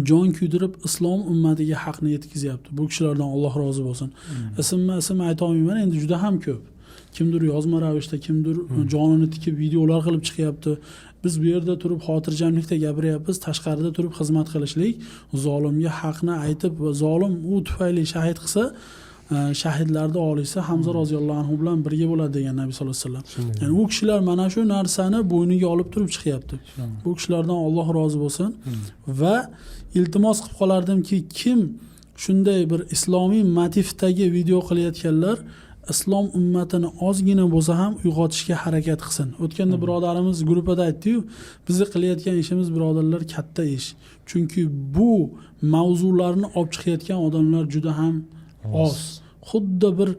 Jon kuydirib islom ummatiga haqni yetkazyapti. Bu kishilardan Alloh rozi bo'lsin. Ismma-ism ayta olmayman, endi juda ham ko'p. Kimdir yozma ravishda, kimdir jonini tikib videolar qilib chiqyapti. Biz bu yerda turib xotirjamlikda gapiryapmiz, tashqarida turib xizmat qilishlik, zolimga haqni aytib va zolim u tufayli shahid qilsa, shahidlarni oliysi Hamza roziyallohu anhu bilan birga bo'ladi degan Nabiy sollallohu alayhi vasallam. Ya'ni u kishilar mana shu narsani bo'yniga olib turib chiqyapti. Bu kishilardan Alloh rozi bo'lsin. Va iltimos qilib qolardimki, kim shunday bir islomiy motivdagi video qilayotganlar islom ummatini ozgina bo'lsa ham uyg'otishga harakat qilsin. O'tganda birodarimiz gruppada aytdi-yu, bizni qilayotgan ishimiz birodarlar katta ish. Chunki bu mavzularni olib chiqayotgan odamlar juda ham oz. Xuddi bir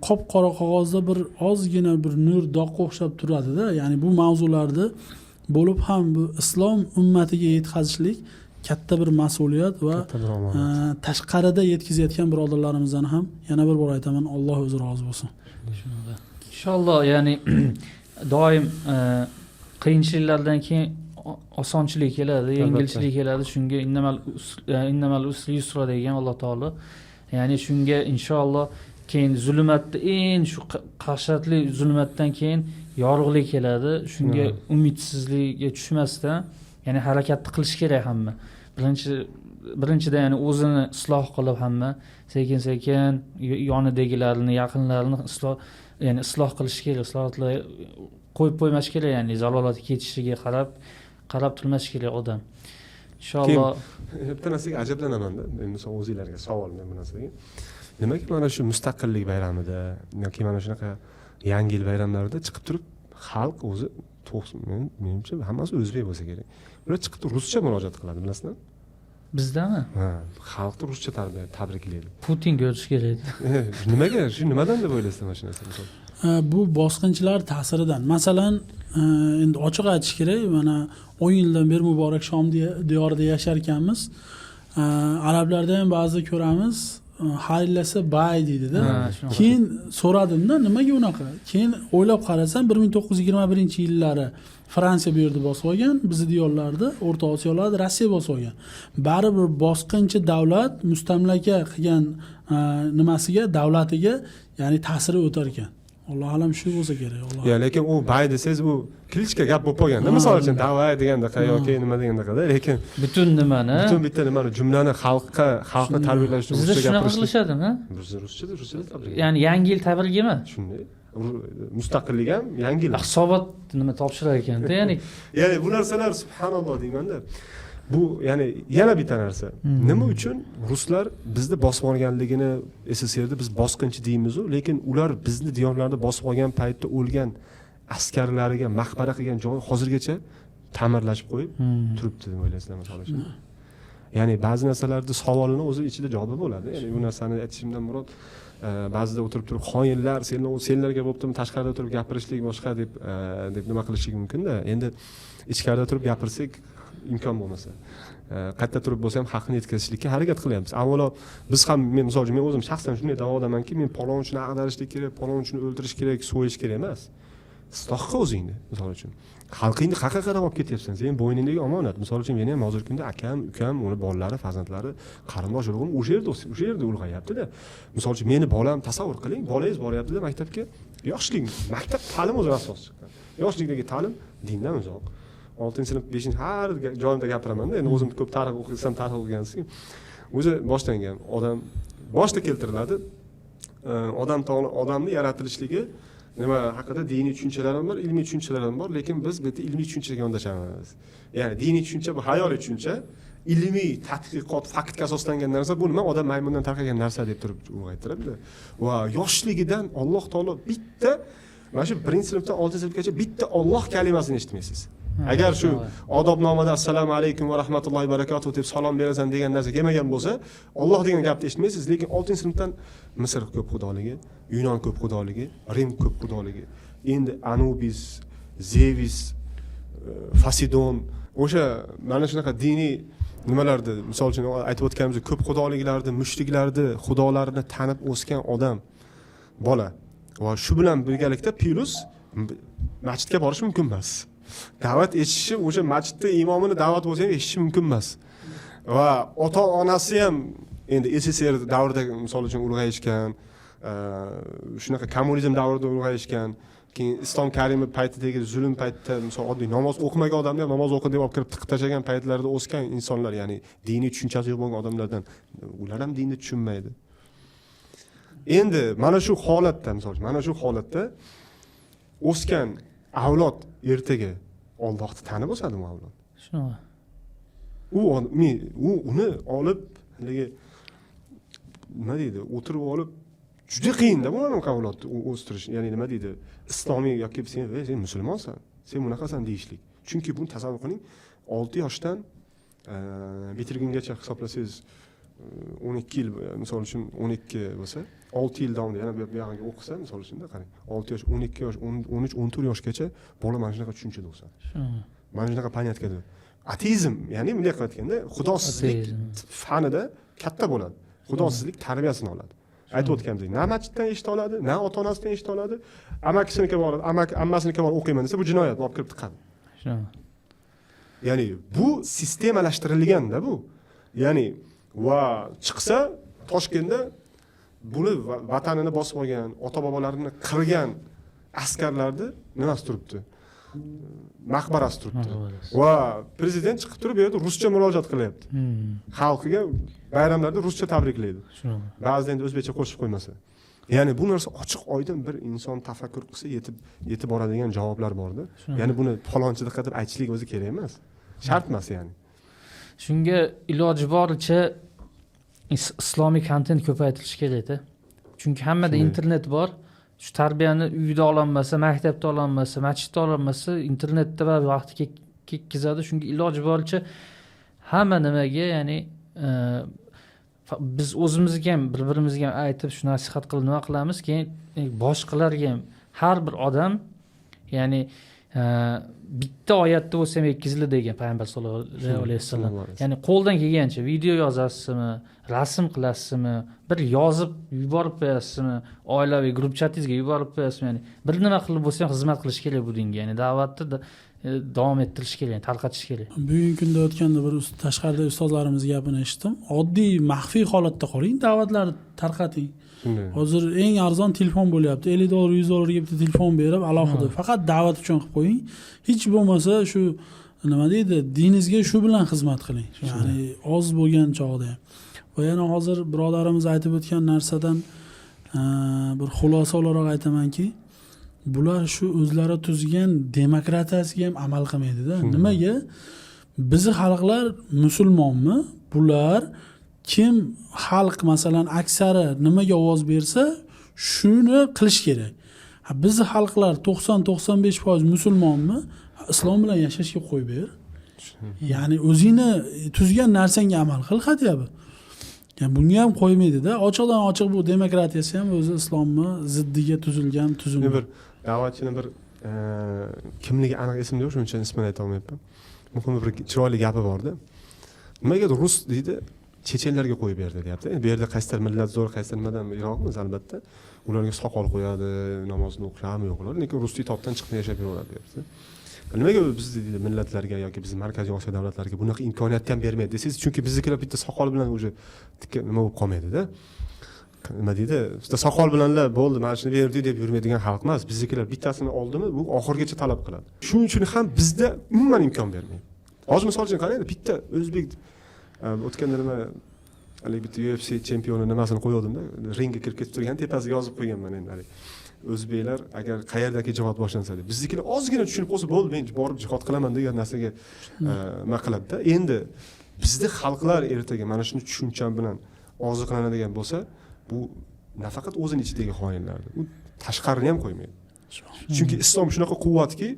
qop-qora qog'ozda bir ozgina bir nur doqqa o'xshab turadi-da. Ya'ni bu mavzularni bo'lib ham bu islom ummatiga yetkazishlik katta bir mas'uliyat va tashqarida yetkazayotgan birodarlarimizdan ham yana bir bor aytaman, Alloh o'zi rozi bo'lsin. Inshaalloh, ya'ni doim qiyinchiliklardan keyin osonchilik keladi, yengilchilik keladi. Shunga innamal usri yusra degan Alloh taolo. Ya'ni shunga inshaalloh keyin zulmatda eng shu qahshatli zulmatdan keyin yorug'lik keladi. Shunga umidsizlikka tushmasdan, ya'ni harakatni qilish kerak hamma. Birinchidan ya'ni o'zini isloh qilib hamma sekin-sekin yonidagilarni, yaqinlarini isloh qilish kerak, islohotlar qo'yib qo'ymash kerak, ya'ni zalolatga ketishiga qarab turmash kerak odam. Inshaalloh. Bitta narsaga ajablanaman-da, men misol o'zinglarga savol men bu narsaga. Nimaga mana shu mustaqillik bayramida yoki mana shunaqa yangi yil bayramlarida chiqib turib xalq o'zi menimcha hammasi o'zbek bo'lsa kerak. Ular chiqib turib ruscha murojaat qiladi, bilasizmi? Bizdami? Ha, xalqni ruscha tabriklaydi. Putinga o'tish kerak. Nimaga? Shu nimadan deb o'ylaysizlar mana shu narsani? Bu bosqinchilar ta'siridan. Masalan, endi ochiq aytish kerak, mana 10 yildan beri muborak Shom diyorida yashar ekanmiz. Arablarda ham ba'zi ko'ramiz, xayrlasa bay deydi-da. Keyin so'radimda, nimaga unaqa? Keyin o'ylab qarasam 1921-yillari Fransiya bu yerda bosib olgan, bizni diyorlarda, O'rta Osiyolarda Rossiya bosib olgan. Baribir bosqinchi davlat mustamlaka qilgan nimasiga, davlatiga, ya'ni ta'siri o'tar ekan. Alloh alam shu bo'lsa kerak, Alloh. Ya, lekin u bay desangiz u klichka gap bo'lib qolganda, misol uchun davay degandaqa yoki nima degandaqa-da, lekin butun nimani, butun bitta nimani jumlani xalqni tarbiyalash uchun bizda ruscha shunaqa gapirishlik. qilishadimi? Bizda ruscha tabriklaydi. Ya'ni yangi yil tabrigimi? Shunday. Mustaqillik ham yangi yil. Hisobot nima topshirar ekanda, ya'ni ya'ni bu narsalar subhanalloh deymanda. Bu ya'ni yana bitta narsa. Nima uchun ruslar bizni bosib olganligini SSRda biz bosqinchi deymiz-u, lekin ular bizni diyorlarda bosib olgan paytda o'lgan askarlariga maqbara qilgan joyi hozirgacha ta'mirlashib qo'yib turibdi deb o'ylaysizlar misol uchun. Ya'ni ba'zi narsalarda savolini o'zi ichida javobi bo'ladi. Ya'ni bu narsani aytishimdan murod ba'zida o'tirib turib xoinlar, senlarga bo'ptimi tashqarida o'tirib gapirishlik boshqa deb deb nima qilishlik mumkin-da. Endi ichkarida turib gapirsak imkon bo'lmasa, qayerda turib bo'lsa ham haqni yetkazishlikka harakat qilyapmiz. Avvalo biz ham, men misol uchun, men o'zim shaxsan shunday da'vodamanki, men palonchini ag'darishlik kerak, palonchini o'ldirish kerak, so'yish kerak emas. Isloh qil o'zingni, misol uchun. Xalqingni qayerga qarab olib ketyapsan? Sen bo'yningdagi omonat. Misol uchun, meni ham hozirgi kunda akam, ukam, uni bolalari, farzandlari, qarindosh urug'im o'sha yerda o'sib, o'sha yerda ulg'ayapti-da. Misol uchun, meni bolam, tasavvur qiling, bolangiz boryapti-da maktabga. Yoshlik, maktab ta'limi o'zi asos chiqqan. Yoshlikdagi ta'lim dindan uzoq. 6-sinf, 5 har joyimda gapiramanda, endi o'zim ko'p tarix o'qisam, tarix o'qigansiz. O'zi boshlangan odam boshda keltiriladi. Odam odamni yaratilishligi nima haqida diniy tushunchalar ham bor, ilmiy tushunchalar ham bor, lekin biz bu yerda ilmiy tushunchaga yondashamiz. Ya'ni diniy tushuncha bu xayoliy tushuncha, ilmiy tadqiqot faktga asoslangan narsa bu nima? Odam maymundan tarqagan narsa deb turib ulg'aytiradi. Va yoshligidan Alloh taolo bitta mana shu 1-sinfdan 6-sinfgacha bitta Alloh kalimasini eshitmaysiz. Agar shu odobnomada assalomu alaykum va rahmatullohi va barakatuh deb salom berasan degan narsa kelmagan bo'lsa, Alloh degan gapni eshitmaysiz, lekin 6-sinfdan Misr ko'p xudoligi, Yunon ko'p xudoligi, Rim ko'p xudoligi, endi Anubis, Zevis, Poseidon, o'sha mana shunaqa diniy nimalarni, misol uchun aytib o'tganimizdek, ko'p xudoliklarni, mushriklarni xudolarini tanib o'sgan odam bola va shu bilan birgalikda plus masjidga borish mumkin emas. Da'vat eshitishi, o'sha masjidda imomini da'vat bo'lsa ham eshitishi mumkin emas. Va ota onasi ham endi SSSR davrida misol uchun ulg'ayishgan, shunaqa kommunizm davrida ulg'ayishgan, keyin Islom Karimov paytidagi zulm paytida misol oddiy namoz o'qimagan odamni ham namoz o'qi deb olib kirib tiqib tashlagan paytlarda o'sgan insonlar, ya'ni diniy tushunchasi yo'q bo'lgan odamlardan, ular ham dinni tushunmaydi. Endi mana shu holatda, misol uchun, mana shu holatda o'sgan avlod ertaga Ollohni tanib o'sadimi avlod? Shunaqa. U uni olib haligi nima deydi, o'tirib olib juda qiyinda bu anaqa avlodni o'stirish, ya'ni nima deydi, islomiy yoki sen, "Ey, sen musulmonsan, sen bunaqasan" deyishlik. Chunki buni tasavvur qiling, 6 yoshdan bitirgungacha hisoblasangiz 12 yil, misol uchun 12 bo'lsa, 6 yil davomida yana bu yog'iga o'qisa, misol uchun-da, qarang, 6 yosh, 12 yosh, 13, 14 yoshgacha bola mana shunaqa tushunchada o'sadi. Shunaqa. Mana shunaqa понятка da. Ateizm, ya'ni bunday qilib aytganda, xudosizlik Ateizm. fanida katta bo'ladi. Xudosizlik tarbiyasini oladi. Aytib o'tganimizdek, na masjiddan eshita oladi, na ota onasidan eshita oladi. Amakisinikiga boradi, amak ammasinikiga borib o'qiyman desa, bu jinoyat, olib kirib tiqadi. Shunaqa. Ya'ni bu sistemalashtirilganda bu. Ya'ni va chiqsa Toshkentda buni vatanini bosib olgan, ota bobolarini qirgan askarlarni nimasi turibdi? Maqbarasi turibdi. Maqbarasi. Va prezident chiqib turib bu yerda ruscha murojaat qilyapti. Xalqiga bayramlarda ruscha tabriklaydi. Shunaqa. Ba'zida endi o'zbekcha qo'shib qo'ymasa. Ya'ni bu narsa ochiq oydin, bir inson tafakkur qilsa yetib boradigan javoblar borda. Shunaqa. Ya'ni buni falonchilikqa deb aytishlik o'zi kerak emas. Shart emas ya'ni. Shunga iloji boricha islomiy kontent ko'paytirish kerakda. Chunki hammada Shunday. internet bor. Shu tarbiyani uyda ololmasa, maktabda ololmasa, masjidda ololmasa, internetda ba'zi vaqti ketkazadi. Shunga iloji boricha hamma nimaga, ya'ni biz o'zimizga ham, bir birimizga ham aytib, shu nasihat qilib nima qilamiz, keyin boshqalarga ham, har bir odam, ya'ni bitta oyatda bo'lsa ham yetkaziladi degan payg'ambar sollallohu alayhi vasallam. Ya'ni qo'ldan kelgancha video yozasizmi, rasm qilasizmi, bir yozib yuborib qo'yasizmi, oilaviy guruh chatingizga yuborib qo'yasizmi, ya'ni bir nima qilib bo'lsa ham xizmat qilish kerak bu dinga, ya'ni da'vatni davom ettirish kerak, ya'ni tarqatish kerak. Bugungi kunda o'tganda bir tashqarida ustozlarimiz gapini eshitdim. Oddiy maxfiy holatda qoling, da'vatlarni tarqating. Shunday. Hozir eng arzon telefon bo'lyapti. 50 dollar, 100 dollarga bitta telefon berib, alohida faqat da'vat uchun qilib qo'ying. Hech bo'lmasa shu nima deydi, diningizga shu bilan xizmat qiling. Ya'ni oz bo'lgan chog'da ham. Va yana hozir birodarimiz aytib o'tgan narsadan bir xulosa o'laroq aytamanki, bular shu o'zlari tuzgan demokratiyasiga ham amal qilmaydida. Nimaga? Bizni xalqlar musulmonmi? Bular kim xalq masalan aksari nimaga ovoz bersa, shuni qilish kerak. Ha, bizni xalqlar 90-95% musulmonmi? Ha, islom bilan yashashga qo'yib ber. Ya'ni o'zingni tuzgan narsangga amal qil хотя бы. Ya'ni bunga ham qo'ymaydida. Ochiqdan ochiq bu demokratiyasi ham o'zi islomni ziddiga tuzilgan tuzum. Bir da'vatchini bir kimligi aniq esimda yo'q, shuning uchun ismini ayta olmayapman. Muhimi bir chiroyli gapi borda. Nimaga rus deydi, chechenlarga qo'yib berdi deyapti. Endi bu yerda qaysidir millat zo'r, qaysidir nimadan yiroqmiz albatta. Ularga soqol qo'yadi, namozni o'qishami yo'q ular, lekin ruslik topdan chiqmay yashab yuraveradi deyapti. Nimaga biz deydi millatlarga yoki biz Markaziy Osiyo davlatlariga bunaqa imkoniyatni ham bermaydi desangiz, chunki biznikilar bitta soqol bilan уже tikka nima bo'lib qolmaydida. Nima deydi? Bitta soqol bilanlar bo'ldi, mana shuni berdi deb yurmaydigan xalq emas. Biznikilar bittasini oldimi, bu oxirigacha talab qiladi. Shuning uchun ham bizda umuman imkon bermaydi. Hozir misol uchun qarang, bitta o'zbek o'tganda nima haligi bitta UFC chempioni nimasini qo'yuvdimda, ringga kirib ketib turgan, tepasiga yozib qo'yganman endi haligi. O'zbeklar agar qayerdagi jihod boshlansa deb. Biznikilar ozgina tushunib qolsa bo'ldi, men borib jihod qilaman degan narsaga nima qiladida. Endi bizni xalqlar ertaga mana shuni tushuncha bilan oziqlanadigan bo'lsa, bu nafaqat o'zini ichidagi xoinlarni, u tashqarini ham qo'ymaydi. Chunki islom shunaqa quvvatki,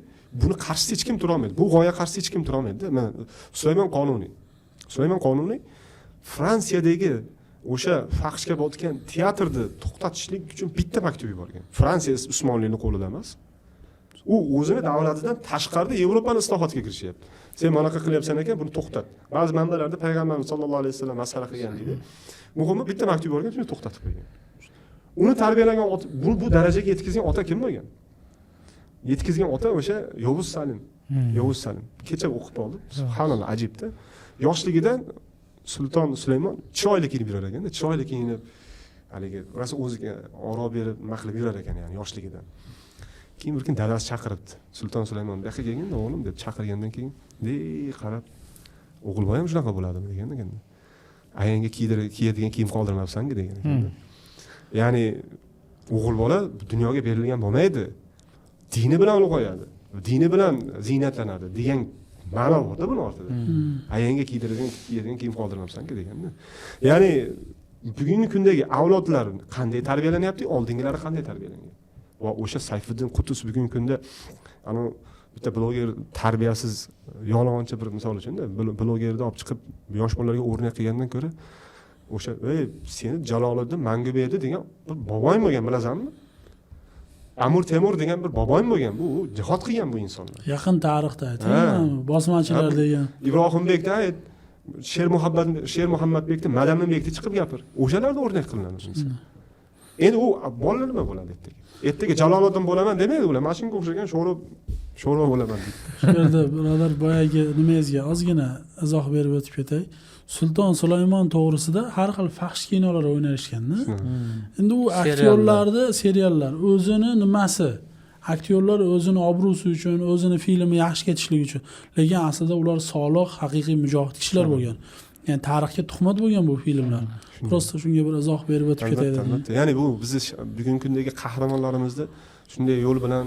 buni qarshisida hech kim tura olmaydi. Bu g'oya qarshisida hech kim tura olmaydi. Mana Sulaymon Qonuniy. Sulaymon Qonuniy Fransiyadagi o'sha fahshga botgan teatrni to'xtatishlik uchun bitta maktub yuborgan. Fransiya Usmonlining qo'lida emas. U o'zini davlatidan tashqarida Yevropani islohotga kirishyapti. Sen bunaqa qilyapsan ekan, buni to'xtat. Ba'zi manbalarda payg'ambarimiz sollallohu alayhi vasallam masxara qilgan deydi. Muhimi bitta maktub yuborgan, shuni to'xtatib qo'ygan. Uni tarbiyalagan ota, bu darajaga yetkazgan ota kim bo'lgan? Yetkazgan ota o'sha Yovuz Salim. Yovuz Salim. Kecha o'qib oldim. Subhanalloh, ajibda. Yoshligidan Sulton Sulaymon chiroyli kiyinib yurar ekanda, chiroyli kiyinib, haligi rosa o'ziga oro berib, nima qilib yurar ekan, ya'ni yoshligidan. Keyin bir kun dadasi chaqiribdi. Sulton Sulaymon, bu yoqqa kelgin o'g'lim deb chaqirgandan keyin, de qarab, o'g'il bolam shunaqa bo'ladimi degan ekanda. Ayangga kiyadigan kiyim qoldirmabsan-ku degan ekanda. Ya'ni o'g'il bola dunyoga berilgan bo'lmaydi. Dini bilan ulg'ayadi, dini bilan ziynatlanadi degan ma'no borda buni ortida. Ayangga kiyadigan kiyim qoldirmabsan-ku deganda. Ya'ni bugungi kundagi avlodlar qanday tarbiyalanyapti, oldingilari qanday tarbiyalangan? Va o'sha Sayfiddin Qutuz bugungi kunda ana bitta bloger tarbiyasiz yolg'onchi bir misol uchun-da, blogerni olib chiqib yosh bolalarga o'rnak qilgandan ko'ra o'sha ey seni Jaloliddin Manguberdi degan bir boboyim bo'lgan, bilasanmi? Amir Temur degan bir boboyim bo'lgan, bu jihod qilgan bu insonlar. Yaqin tarixda ayting, bosmachilar degan. Ibrohimbekda ayt, Sher Muhammadbekni, Madaminbekni chiqib gapir. O'shalarni o'rnak qilinadi inson. Endi u bolalar nima bo'ladi ertaga? Ertaga Jaloliddin bo'laman demaydi ular. Mana shunga o'xshagan sho'rva bo'laman deydi. Shu yerda birodar boyagi nimangizga ozgina izoh berib o'tib ketay. Sulton Sulaymon to'g'risida har xil fahsh kinolar o'ynalishganda. Endi u aktyorlarni seriallar o'zini nimasi? Aktyorlar o'zini obro'si uchun, o'zini filmi yaxshi ketishligi uchun. Lekin aslida ular solih, haqiqiy mujohid kishilar bo'lgan. Ya'ni tarixga tuhmat bo'lgan bu filmlar. Prosta shunga bir izoh berib o'tib ketay dedim. Albatta. Ya'ni bu bizni bugungi kundagi qahramonlarimizni shunday yo'l bilan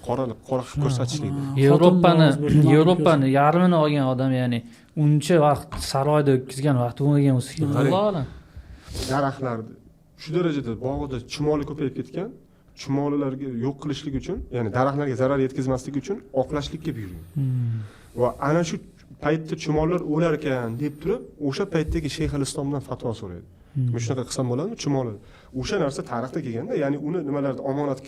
qora qora qilib ko'rsatishlik. Yevropani yarmini olgan odam, ya'ni uncha vaqt saroyda o'tkazgan vaqti bo'lmagan bo'lsa kerak. Alloh alam. Daraxtlar shu darajada bog'ida chumoli ko'payib ketgan, chumolilarga yo'q qilishlik uchun, ya'ni daraxtlarga zarar yetkazmaslik uchun oqlashlikka buyurgan. Va ana shu paytda chumolilar o'lar ekan deb turib, o'sha paytdagi Shayx al-Islomdan fatvo so'raydi. Men shunaqa qilsam bo'ladimi chumoli? O'sha narsa tarixda kelganda, ya'ni uni nimalarda omonat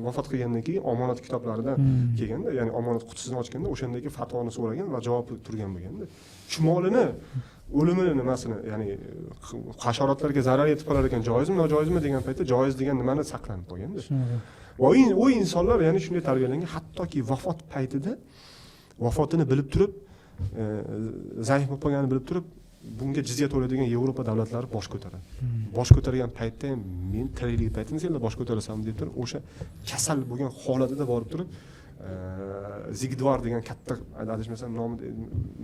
vafot qilgandan keyin omonat kitoblaridan kelganda, ya'ni omonat qutisini ochganda o'shandagi fatvoni so'ragan va javob turgan bo'lganda, chumolini o'limini nimasini, ya'ni hasharotlarga zarar yetib qolar ekan, joizmi, nojoizmi degan paytda joiz degan nimani saqlanib qolganda. Va u insonlar ya'ni shunday tarbiyalangan, hattoki vafot paytida vafotini bilib turib, zaif bo'lib qolganini bilib turib, bunga jizya to'laydigan Yevropa davlatlari bosh ko'taradi. Bosh ko'targan paytda ham men tiriklik paytimda senlar bosh ko'tarasan deb turib, o'sha kasal bo'lgan holatida borib turib, Zigdvar degan katta, adashmasam nomi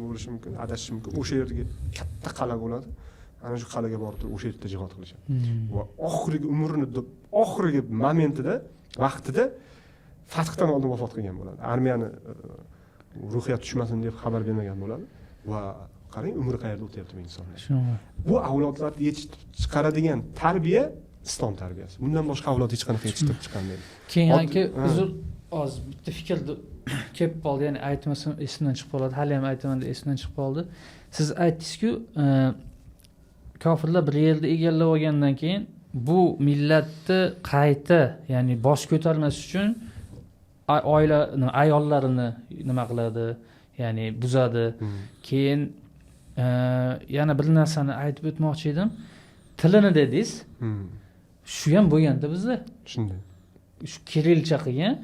bo'lishi mumkin, adashishim mumkin. O'sha yerga katta qal'a bo'ladi. Ana shu qal'aga borib turib, o'sha yerda jihod qilishadi. Va oxirgi umrini, oxirgi momentida, vaqtida fathdan oldin vafot qilgan bo'ladi. Armiyani ruhiyat tushmasin deb xabar bermagan bo'ladi. Va qarang, umri qayerda o'tyapti bu insonlar. Bu avlodlarni yetishtirib chiqaradigan tarbiya islom tarbiyasi. Bundan boshqa avlod hech qanaqa yetishtirib chiqarmaydi. Keyin aka, uzr, hozir bitta fikr kelib qoldi, ya'ni aytmasam esimdan chiqib qoladi, hali ham aytaman deb esimdan chiqib qoldi. Siz aytdingizku, kofirlar bir yerda egallab olgandan keyin bu millatni qayta, ya'ni bosh ko'tarmas uchun oila ayollarini nima qiladi ya'ni buzadi. Keyin yana bir narsani aytib o'tmoqchi edim. Tilini dedingiz. Shu ham bo'lganda bizda. Shunday. Shu kirilcha qilgan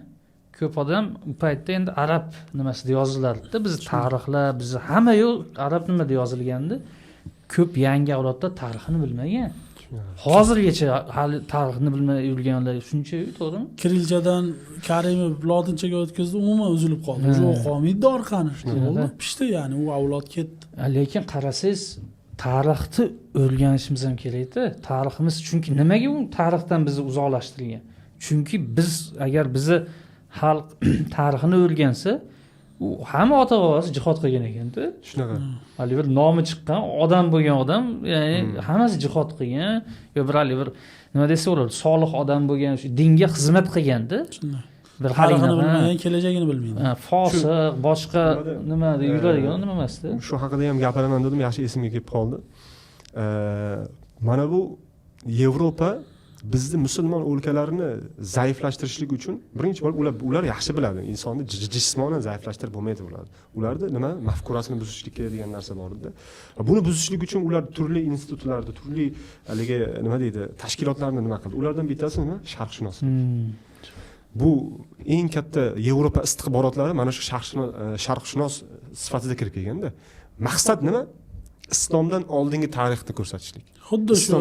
ko'p odam u paytda endi arab nimasida yozilardi-da, bizni tarixlar, bizni hamma yo'q arab nimada yozilgandi. Ko'p yangi avlodda tarixini bilmagan. Hozirgacha hali tarixni bilmay yurganlar shuncha, to'g'rimi? Kirilchadan Karimov lotinchaga o'tkazdi, umuman uzilib qoldi. Уже o'qolmaydi orqani. Bo'ldi, pishdi, ya'ni u avlod ketdi. Lekin qarasangiz, tarixni o'rganishimiz ham kerakda. Tariximiz, chunki nimaga u tarixdan bizni uzoqlashtirgan? Chunki biz agar bizni xalq tarixini o'rgansa, u hamma ota bobosi jihod qilgan ekanda. Shunaqa. Haligi bir nomi chiqqan odam bo'lgan odam, ya'ni hammasi jihod qilgan, yo bir haligi bir nima desa bo'ladi, solih odam bo'lgan, shu dinga xizmat qilganda. Bir tarixini bilmagan, kelajagini bilmaydi. Fosiq, boshqa nima yuradigan nima emasda. Shu haqida ham gapiraman dedim, yaxshi esimga kelib qoldi. Mana bu Yevropa bizni musulmon o'lkalarini zaiflashtirishlik uchun birinchi bo'lib ular yaxshi biladi, insonni jismonan zaiflashtirib bo'lmaydi ular. Ularda nima mafkurasini buzishlik kerak degan narsa bor edi. Buni buzishlik uchun ular turli institutlarda, turli haligi nima deydi, tashkilotlarni nima qildi. Ulardan bittasi nima? Sharqshunoslik. Bu eng katta Yevropa istixborotlari mana shu sharqshunos sifatida kirib kelganda. Maqsad nima? Islomdan oldingi tarixni ko'rsatishlik. Xuddi shu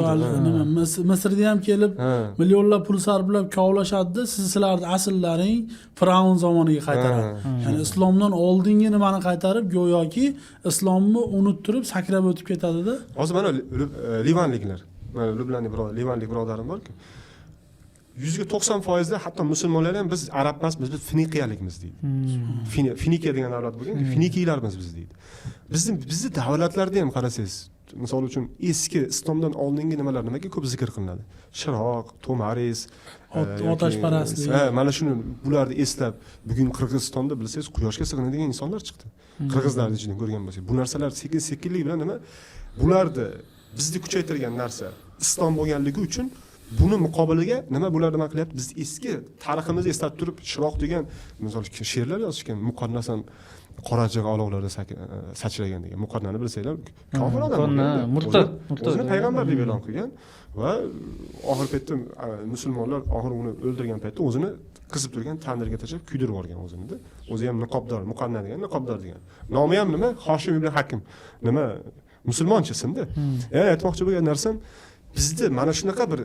nima Misrda ham kelib millionlab pul sarflab kovlashadi, sizlarni asllaring Firavun zamoniga qaytaradi. Ya'ni islomdan oldingi nimani qaytarib, go'yoki islomni unuttirib sakrab o'tib ketadi-da. Hozir mana livanliklar, mana Lubnonlik birodar, livanlik birodarim bor-ku. 90% hatto musulmonlar ham biz arab emasmiz, biz finiqiyalikmiz deydi. Finikiya degan davlat bo'lgan, finikiylarmiz biz deydi. Bizni davlatlarda ham qarasangiz, misol uchun eski islomdan oldingi nimalar nimaga ko'p zikr qilinadi? Shiroq, Tomaris, otashparastlik. Mana shuni bularni eslab, bugun Qirg'izistonda bilsangiz quyoshga sig'inadigan insonlar chiqdi. Qirg'izlarning ichidan ko'rgan bo'lsak, bu narsalar sekin-sekinlik bilan nima? Bularni bizni kuchaytirgan narsa islom bo'lganligi uchun buni muqobiliga nima bular nima qilyapti? Biz eski tariximizni eslatib turib, Shiroq degan misol uchun she'rlar yozishgan, muqannasan qorachig'i olovlarda sachragan degan. Muqannani bilsanglar, kofir odam murtad, o'zini payg'ambar deb e'lon qilgan va oxir paytda musulmonlar oxir uni o'ldirgan paytda o'zini qizib turgan tandirga tashlab kuydirib yuborgan o'zini-da. O'zi ham niqobdor, muqanna degan, niqobdor degan. Nomi ham nima? Hoshim ibn Hakim. Nima? Musulmoncha ismda. Aytmoqchi bo'lgan narsam, bizda mana shunaqa bir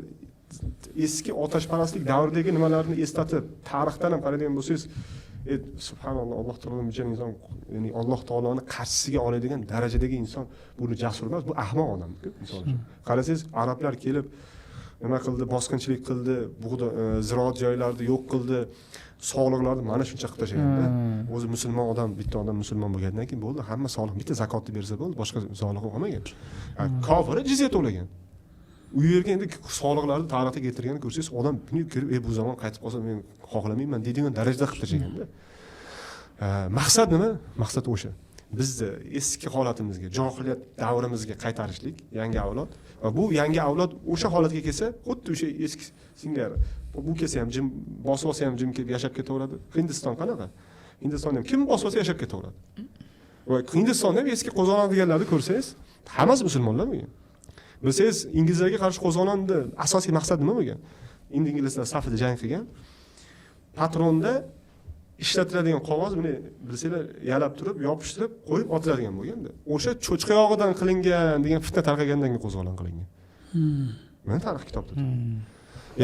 eski otashparastlik davridagi nimalarni eslatib, tarixdan ham qaraydigan bo'lsangiz, subhanalloh, Alloh taoloning buncha inson, ya'ni Alloh taoloni qarshisiga oladigan darajadagi inson buni jasur emas, bu ahmoq odam, misol uchun. Qarasangiz, arablar kelib nima qildi, bosqinchilik qildi, bug'doy, ziroat joylarini yo'q qildi, soliqlarni mana shuncha qilib tashlaganda. O'zi musulmon odam, bitta odam musulmon bo'lgandan keyin bo'ldi, hamma soliq, bitta zakotni bersa bo'ldi, boshqa solig'i olmagan. Kofiri jizya to'lagan. U yerga endi soliqlarni tarixda keltirganini ko'rsangiz, odam buni kirib, bu zamon qaytib qolsa men xohlamayman deydigan darajada qilib tashlaganda. Maqsad nima? Maqsad o'sha. Bizni eski holatimizga, johiliyat davrimizga qaytarishlik, yangi avlod. Va bu yangi avlod o'sha holatga kelsa, xuddi o'sha eski singari. Bu kelsa ham jim, bosib olsa ham jim kelib yashab ketaveradi. Hindiston qanaqa? Hindistonda ham kim bosib olsa yashab ketaveradi. Va Hindistonda ham eski qo'zg'olon deganlarni ko'rsangiz, hammasi musulmonlar bo'lgan. Bilsangiz, inglizlarga qarshi qo'zg'olonni asosiy maqsad nima bo'lgan? Endi inglizlar safida jang qilgan. Patronda ishlatiladigan qog'oz, buni bilsanglar, yalab turib, yopishtirib, qo'yib otiladigan bo'lganda. O'sha cho'chqa yog'idan qilingan degan fitna tarqagandan keyin qo'zg'olon qilingan. Mana tarix kitobda.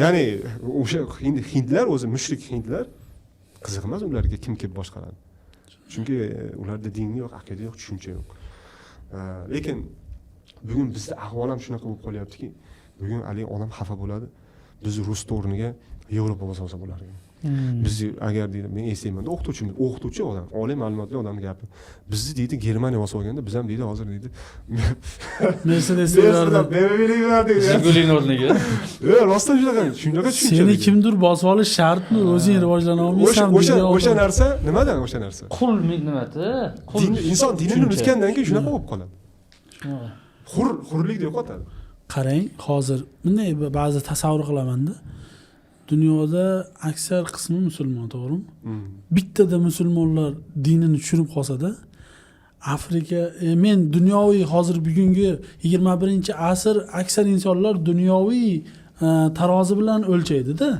Ya'ni o'sha hindlar o'zi mushrik hindlar qiziq emas ularga kim kelib boshqaradi. Chunki ularda din yo'q, aqida yo'q, tushuncha yo'q. Lekin bugun bizda ahvol ham shunaqa bo'lib qolyaptiki, bugun haligi odam xafa bo'ladi. Biz rus o'rniga Yevropa bosa bo'lar ekan. Biz agar deydi, men eslayman, o'qituvchimiz, o'qituvchi odam, oliy ma'lumotli odamning gapi. Bizni deydi Germaniya bosib olganda, biz ham deydi hozir deydi. Mercedes BMW yurardik. Jigulin o'rniga. Rostdan shunaqa tushuncha. Seni kimdir bosib olish shartmi? O'zing rivojlana olmaysan. O'sha narsa nimadan o'sha narsa? Qul nimasi? Qul. Inson dinini unutgandan keyin shunaqa bo'lib qoladi. Hurlikni yo'qotadi. Qarang, hozir bunday ba'zi tasavvur qilamanda. Dunyoda aksar qismi musulmon, to'g'rimi? Bittada musulmonlar dinini tushirib qolsa-da, Afrika, men dunyoviy hozir bugungi 21-asr aksar insonlar dunyoviy tarozi bilan o'lchaydi-da.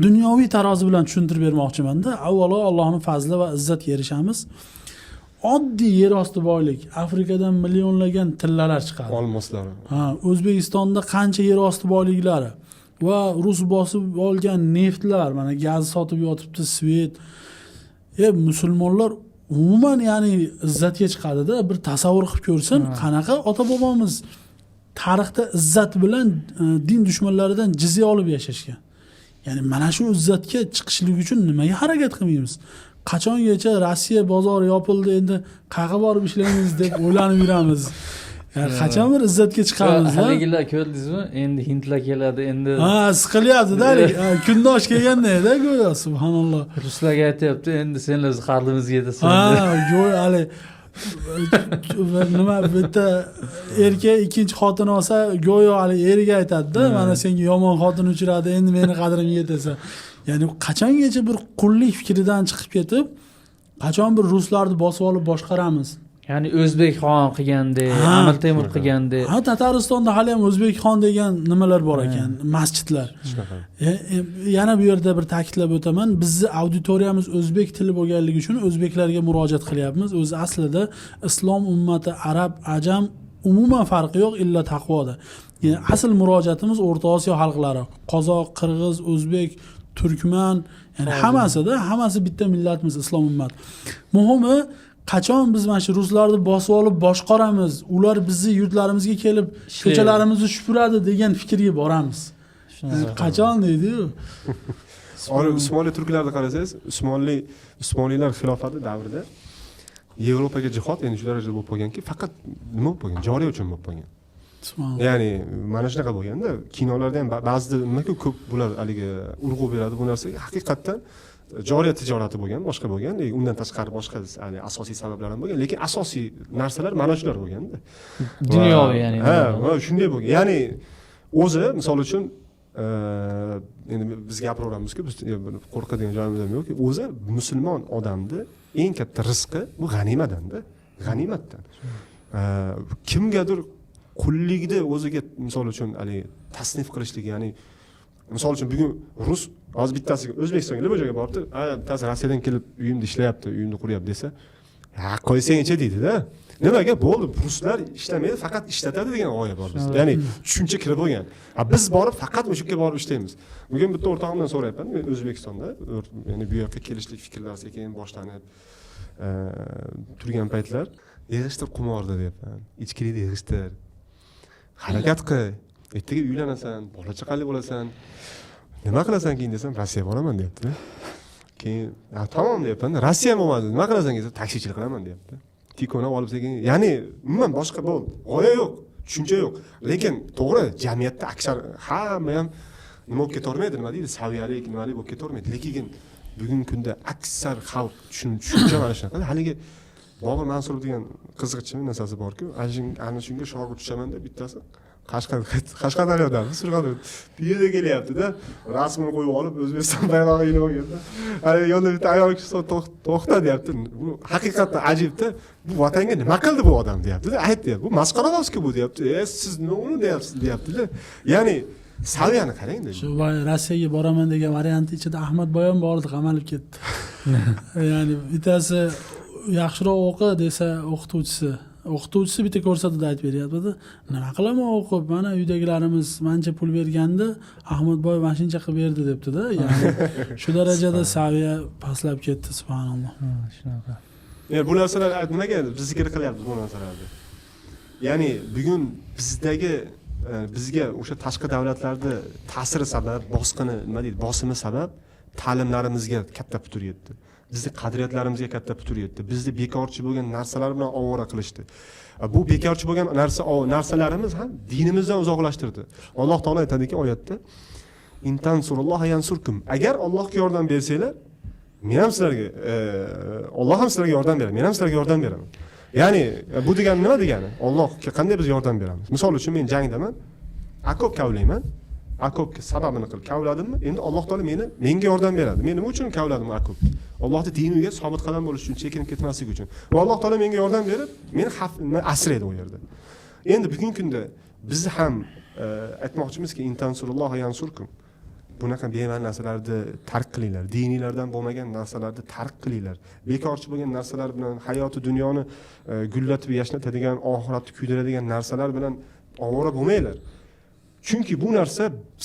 Dunyoviy tarozi bilan tushuntirib bermoqchimanda. Avvalo Allohning fazli va izzatiga erishamiz. Oddiy yer osti boylik, Afrikadan millionlagan tillalar chiqadi. Olmoslar. Ha, O'zbekistonda qancha yer osti boyliklari va rus bosib olgan neftlar, mana gaz sotib yotibdi, svet. Musulmonlar umuman, ya'ni izzatga chiqadida, bir tasavvur qilib ko'rsin, qanaqa ota bobomiz tarixda izzat bilan din dushmanlaridan jizya olib yashashgan. Ya'ni mana shu izzatga chiqishlik uchun nimaga harakat qilmaymiz? Qachongacha Rossiya bozori yopildi, endi qayerga borib ishlaymiz deb o'ylanib yuramiz. Yani qachon bir izzatga chiqamiz? Haligilar ko'rdingizmi? Endi hindlar keladi, endi. Ha, siqilyapti-da, haligi, kundosh kelganda go'yo, subhanalloh. Ruslarga aytyapti, endi senlar qadrimizga yetasan. Ha, go'yo hali nima, bitta erkak ikkinchi xotin olsa, go'yo hali eriga aytadi-da, mana senga yomon xotin uchradi, endi meni qadrimga yetasan. Ya'ni qachongacha bir qullik fikridan chiqib ketib, qachon bir ruslarni bosib olib boshqaramiz? Ya'ni O'zbek xon qilgandek, Amir Temur qilgandek. Ha, Tataristonda hali ham O'zbek xon degan nimalar bor ekan, masjidlar. Shunaqa. Yana bu yerda bir ta'kidlab o'taman, bizni auditoriyamiz o'zbek tili bo'lganligi uchun o'zbeklarga murojaat qilyapmiz. O'zi aslida islom ummati arab, ajam umuman farqi yo'q, illa taqvoda. Ya'ni asl murojaatimiz O'rta Osiyo xalqlari, qozoq, qirg'iz, o'zbek, turkman, ya'ni hammasida, hammasi bitta millatmiz, islom ummati. Muhimi, qachon biz mana shu ruslarni bosib olib boshqaramiz, ular bizni yurtlarimizga kelib ko'chalarimizni supuradi degan fikrga boramiz. Qachon deydi-yu. Usmonli turklarni qarasangiz, Usmonlilar xilofati davrida Yevropaga jihod endi shu darajada bo'lib qolganki, faqat nima bo'lib qolgan? Joriya uchun bo'lib qolgan. Ya'ni mana shunaqa bo'lganda, kinolarda ham ba'zida nimaku ko'p bular haligi urg'u beradi bu narsaga. Haqiqatdan joriya tijorati bo'lgan, boshqa bo'lgan, lekin undan tashqari boshqa asosiy sabablar ham bo'lgan, lekin asosiy narsalar mana shular bo'lganda. Dunyoviy, ya'ni. Ha, shunday bo'lgan. Ya'ni o'zi misol uchun endi biz gapiraveramizku, biz qo'rqadigan joyimiz ham yo'q. O'zi musulmon odamni eng katta rizqi bu g'animatdan-da, g'animatdan. Kimgadir qullikni o'ziga misol uchun haligi tasnif qilishlik, ya'ni misol uchun bugun rus hozir bittasi O'zbekistonga nima joyga boribdi, bittasi Rossiyadan kelib uyimda ishlayapti, uyimni quryapti desa, ha qo'ysangchi deydi-da. Nimaga? Bo'ldi, ruslar ishlamaydi, faqat ishlatadi degan g'oya bor bizda. Ya'ni tushuncha kirib bo'lgan. Biz borib faqat o'sha yerga borib ishlaymiz. Bugun bitta o'rtog'imdan so'rayapman, men O'zbekistonda, ya'ni bu yoqqa kelishlik fikrlar sekin boshlanib turgan paytlar, yig'ishtir qumorni deyapman, ichkilikni yig'ishtir, harakat qil, ertaga uylanasan, bola chaqali bo'lasan, nima qilasan keyin desam, Rossiyaga boraman deyapti. Keyin tamom deyapman, Rossiya bo'lmadi, nima qilasan desam, taksichilik qilaman deyapti. Tikona olib sekin, ya'ni umuman boshqa bo'ldi, g'oya yo'q, tushuncha yo'q. Lekin to'g'ri, jamiyatda aksar hamma ham nima bo'lib ketavermaydi, nima deydi, saviyalik, nimalik bo'lib ketavermaydi. Lekin bugungi kunda aksar xalq tushuncha mana shunaqa. Haligi Bobur Mansurov degan qiziqchi narsasi borku, ana shunga shogird tushaman deb bittasi Qashqadaryodan, Surxondaryo piyoda kelyapti-da, rasmini qo'yib olib O'zbekiston bayrog'i ilib olganda, hali yo'lda bitta ayol kishi to'xta deyapti. Bu haqiqatdan ajibda, bu vatanga nima qildi bu odam deyapti-da, ayt deyapti. Bu masxarabozku bu deyapti. Siz nima uni deyapsiz deyapti-da. Ya'ni saviyani qarang-da. Shu Rossiyaga boraman degan varianti ichida Ahmad Boyon bordi, qamalib ketdi. Ya'ni bittasi yaxshiroq o'qi desa o'qituvchisi bitta ko'rsatuvda aytib beryapti-da, nima qilaman o'qib, mana uydagilarimiz mancha pul berganda Ahmad boy mana shuncha qilib berdi debdi-da. Ya'ni shu darajada saviya pastlab ketdi, subhanalloh. Shunaqa. Yani bu narsalar nimaga biz zikr qilyapmiz bu narsalarni? Ya'ni bugun bizdagi bizga o'sha tashqi davlatlarda ta'siri sabab, bosqini, nima deydi, bosimi sabab ta'limlarimizga katta putur yetdi. Bizni qadriyatlarimizga katta putur yetdi. Bizni bekorchi bo'lgan narsalar bilan ovora qilishdi. Bu bekorchi bo'lgan narsalarimiz ham dinimizdan uzoqlashtirdi. Alloh taolo aytadiki oyatda: "In tansurulloha yansurkum." Agar Allohga yordam bersanglar, men ham sizlarga, Alloh ham sizlarga yordam beradi, men ham sizlarga yordam beraman. Ya'ni bu degani nima degani? Allohga qanday biz yordam beramiz? Misol uchun men jangdaman, okop kavlayman, Okopga sababini qilib kavladimmi, endi Alloh taolo menga yordam beradi. Men nima uchun kavladim okopni? Allohning diniga sobit qadam bo'lish uchun, chekinib ketmaslik uchun. Va Alloh taolo menga yordam berib, meni xavfni asraydi u yerda. Endi bugungi kunda biz ham aytmoqchimizki, intansurulloha yansurkum. Bunaqa bema'ni narsalarni tark qilinglar. Diniylardan bo'lmagan narsalarni tark qilinglar. Bekorchi bo'lgan narsalar bilan hayoti dunyoni gullatib yashnatadigan, oxiratni kuydiradigan narsalar bilan ovora bo'lmanglar. Chunki bu narsa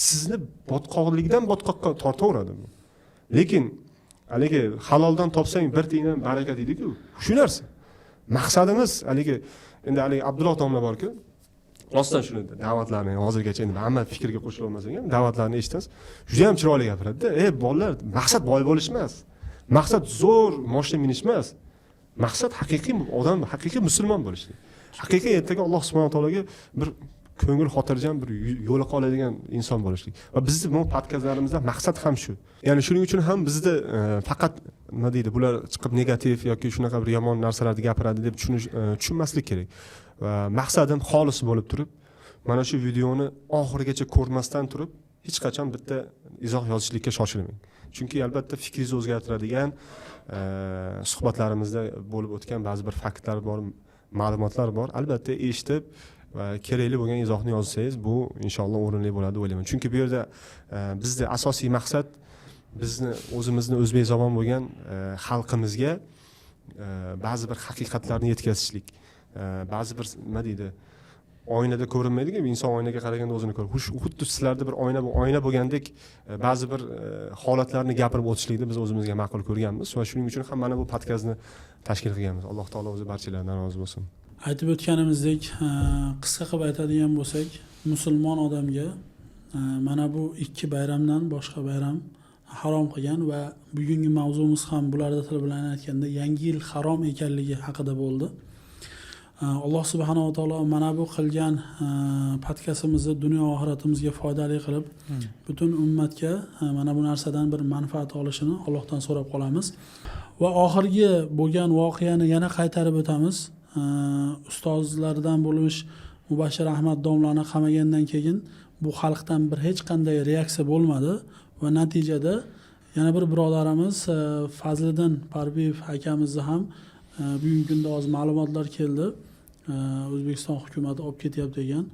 sizni botqoqlikdan botqoqqa tortaveradi. Lekin haligi haloldan topsang bir tiyindan baraka deydi-ku. Shu narsa. Maqsadimiz haligi endi haligi Abdulloh domla bor-ku. Rostdan shuni da'vatlarni hozirgacha endi hamma fikrga qo'shila olmasak ham da'vatlarni eshitasiz. Juda ham chiroyli gapiradi-da. Ey bolalar, maqsad boy bo'lish emas. Maqsad zo'r mashina minish emas. Maqsad haqiqiy odam, haqiqiy musulmon bo'lishlik. Haqiqiy ertaga Alloh subhanahu va taologa bir ko'ngil xotirjam bir yo'li qoladigan inson bo'lishlik. Va bizni bu podkastlarimizda maqsad ham shu. Ya'ni shuning uchun ham bizda faqat nima deydi, bular chiqib negativ yoki shunaqa bir yomon narsalarni gapiradi deb tushunmaslik kerak. Va maqsadim xolis bo'lib turib, mana shu videoni oxirigacha ko'rmasdan turib, hech qachon bitta izoh yozishlikka shoshilmang. Chunki albatta fikringizni o'zgartiradigan suhbatlarimizda bo'lib o'tgan ba'zi bir faktlar bor, ma'lumotlar bor. Albatta eshitib va kerakli bo'lgan izohni yozsangiz, bu inshaalloh o'rinli bo'ladi deb o'ylayman. Chunki bu yerda bizda asosiy maqsad bizni o'zimizni o'zbek zamon bo'lgan xalqimizga ba'zi bir haqiqatlarni yetkazishlik, ba'zi bir nima deydi, oynada ko'rinmaydiku, inson oynaga qaraganda o'zini ko'radi. Xuddi sizlarda bir oyna, oyna bo'lgandek ba'zi bir holatlarni gapirib o'tishlikni biz o'zimizga ma'qul ko'rganmiz va shuning uchun ham mana bu podkastni tashkil qilganmiz. Alloh taolo o'zi barchalardan rozi bo'lsin. Aytib o'tganimizdek, qisqa qilib aytadigan bo'lsak, musulmon odamga mana bu ikki bayramdan boshqa bayram harom qilgan va bugungi mavzumiz ham bularda til bilan aytganda yangi yil harom ekanligi haqida bo'ldi. Alloh subhanahu va taolo mana bu qilgan podkastimizni dunyo oxiratimizga foydali qilib, butun ummatga mana bu narsadan bir manfaat olishini Allohdan so'rab qolamiz. Va oxirgi bo'lgan voqeani yana qaytarib o'tamiz. Ustozlardan bo'lmish Mubashshir Ahmad domlani qamagandan keyin bu xalqdan bir hech qanday reaksiya bo'lmadi va natijada yana bir birodarimiz Fazliddin Parbiyev akamizni ham bugungi kunda hozir ma'lumotlar keldi. O'zbekiston hukumati olib ketyapti degan.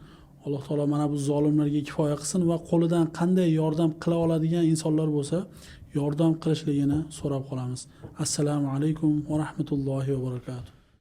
Alloh taolo mana bu zolimlarga kifoya qilsin va qo'lidan qanday yordam qila oladigan insonlar bo'lsa, yordam qilishligini so'rab qolamiz. Assalomu alaykum va rahmatullohi va barakatuh.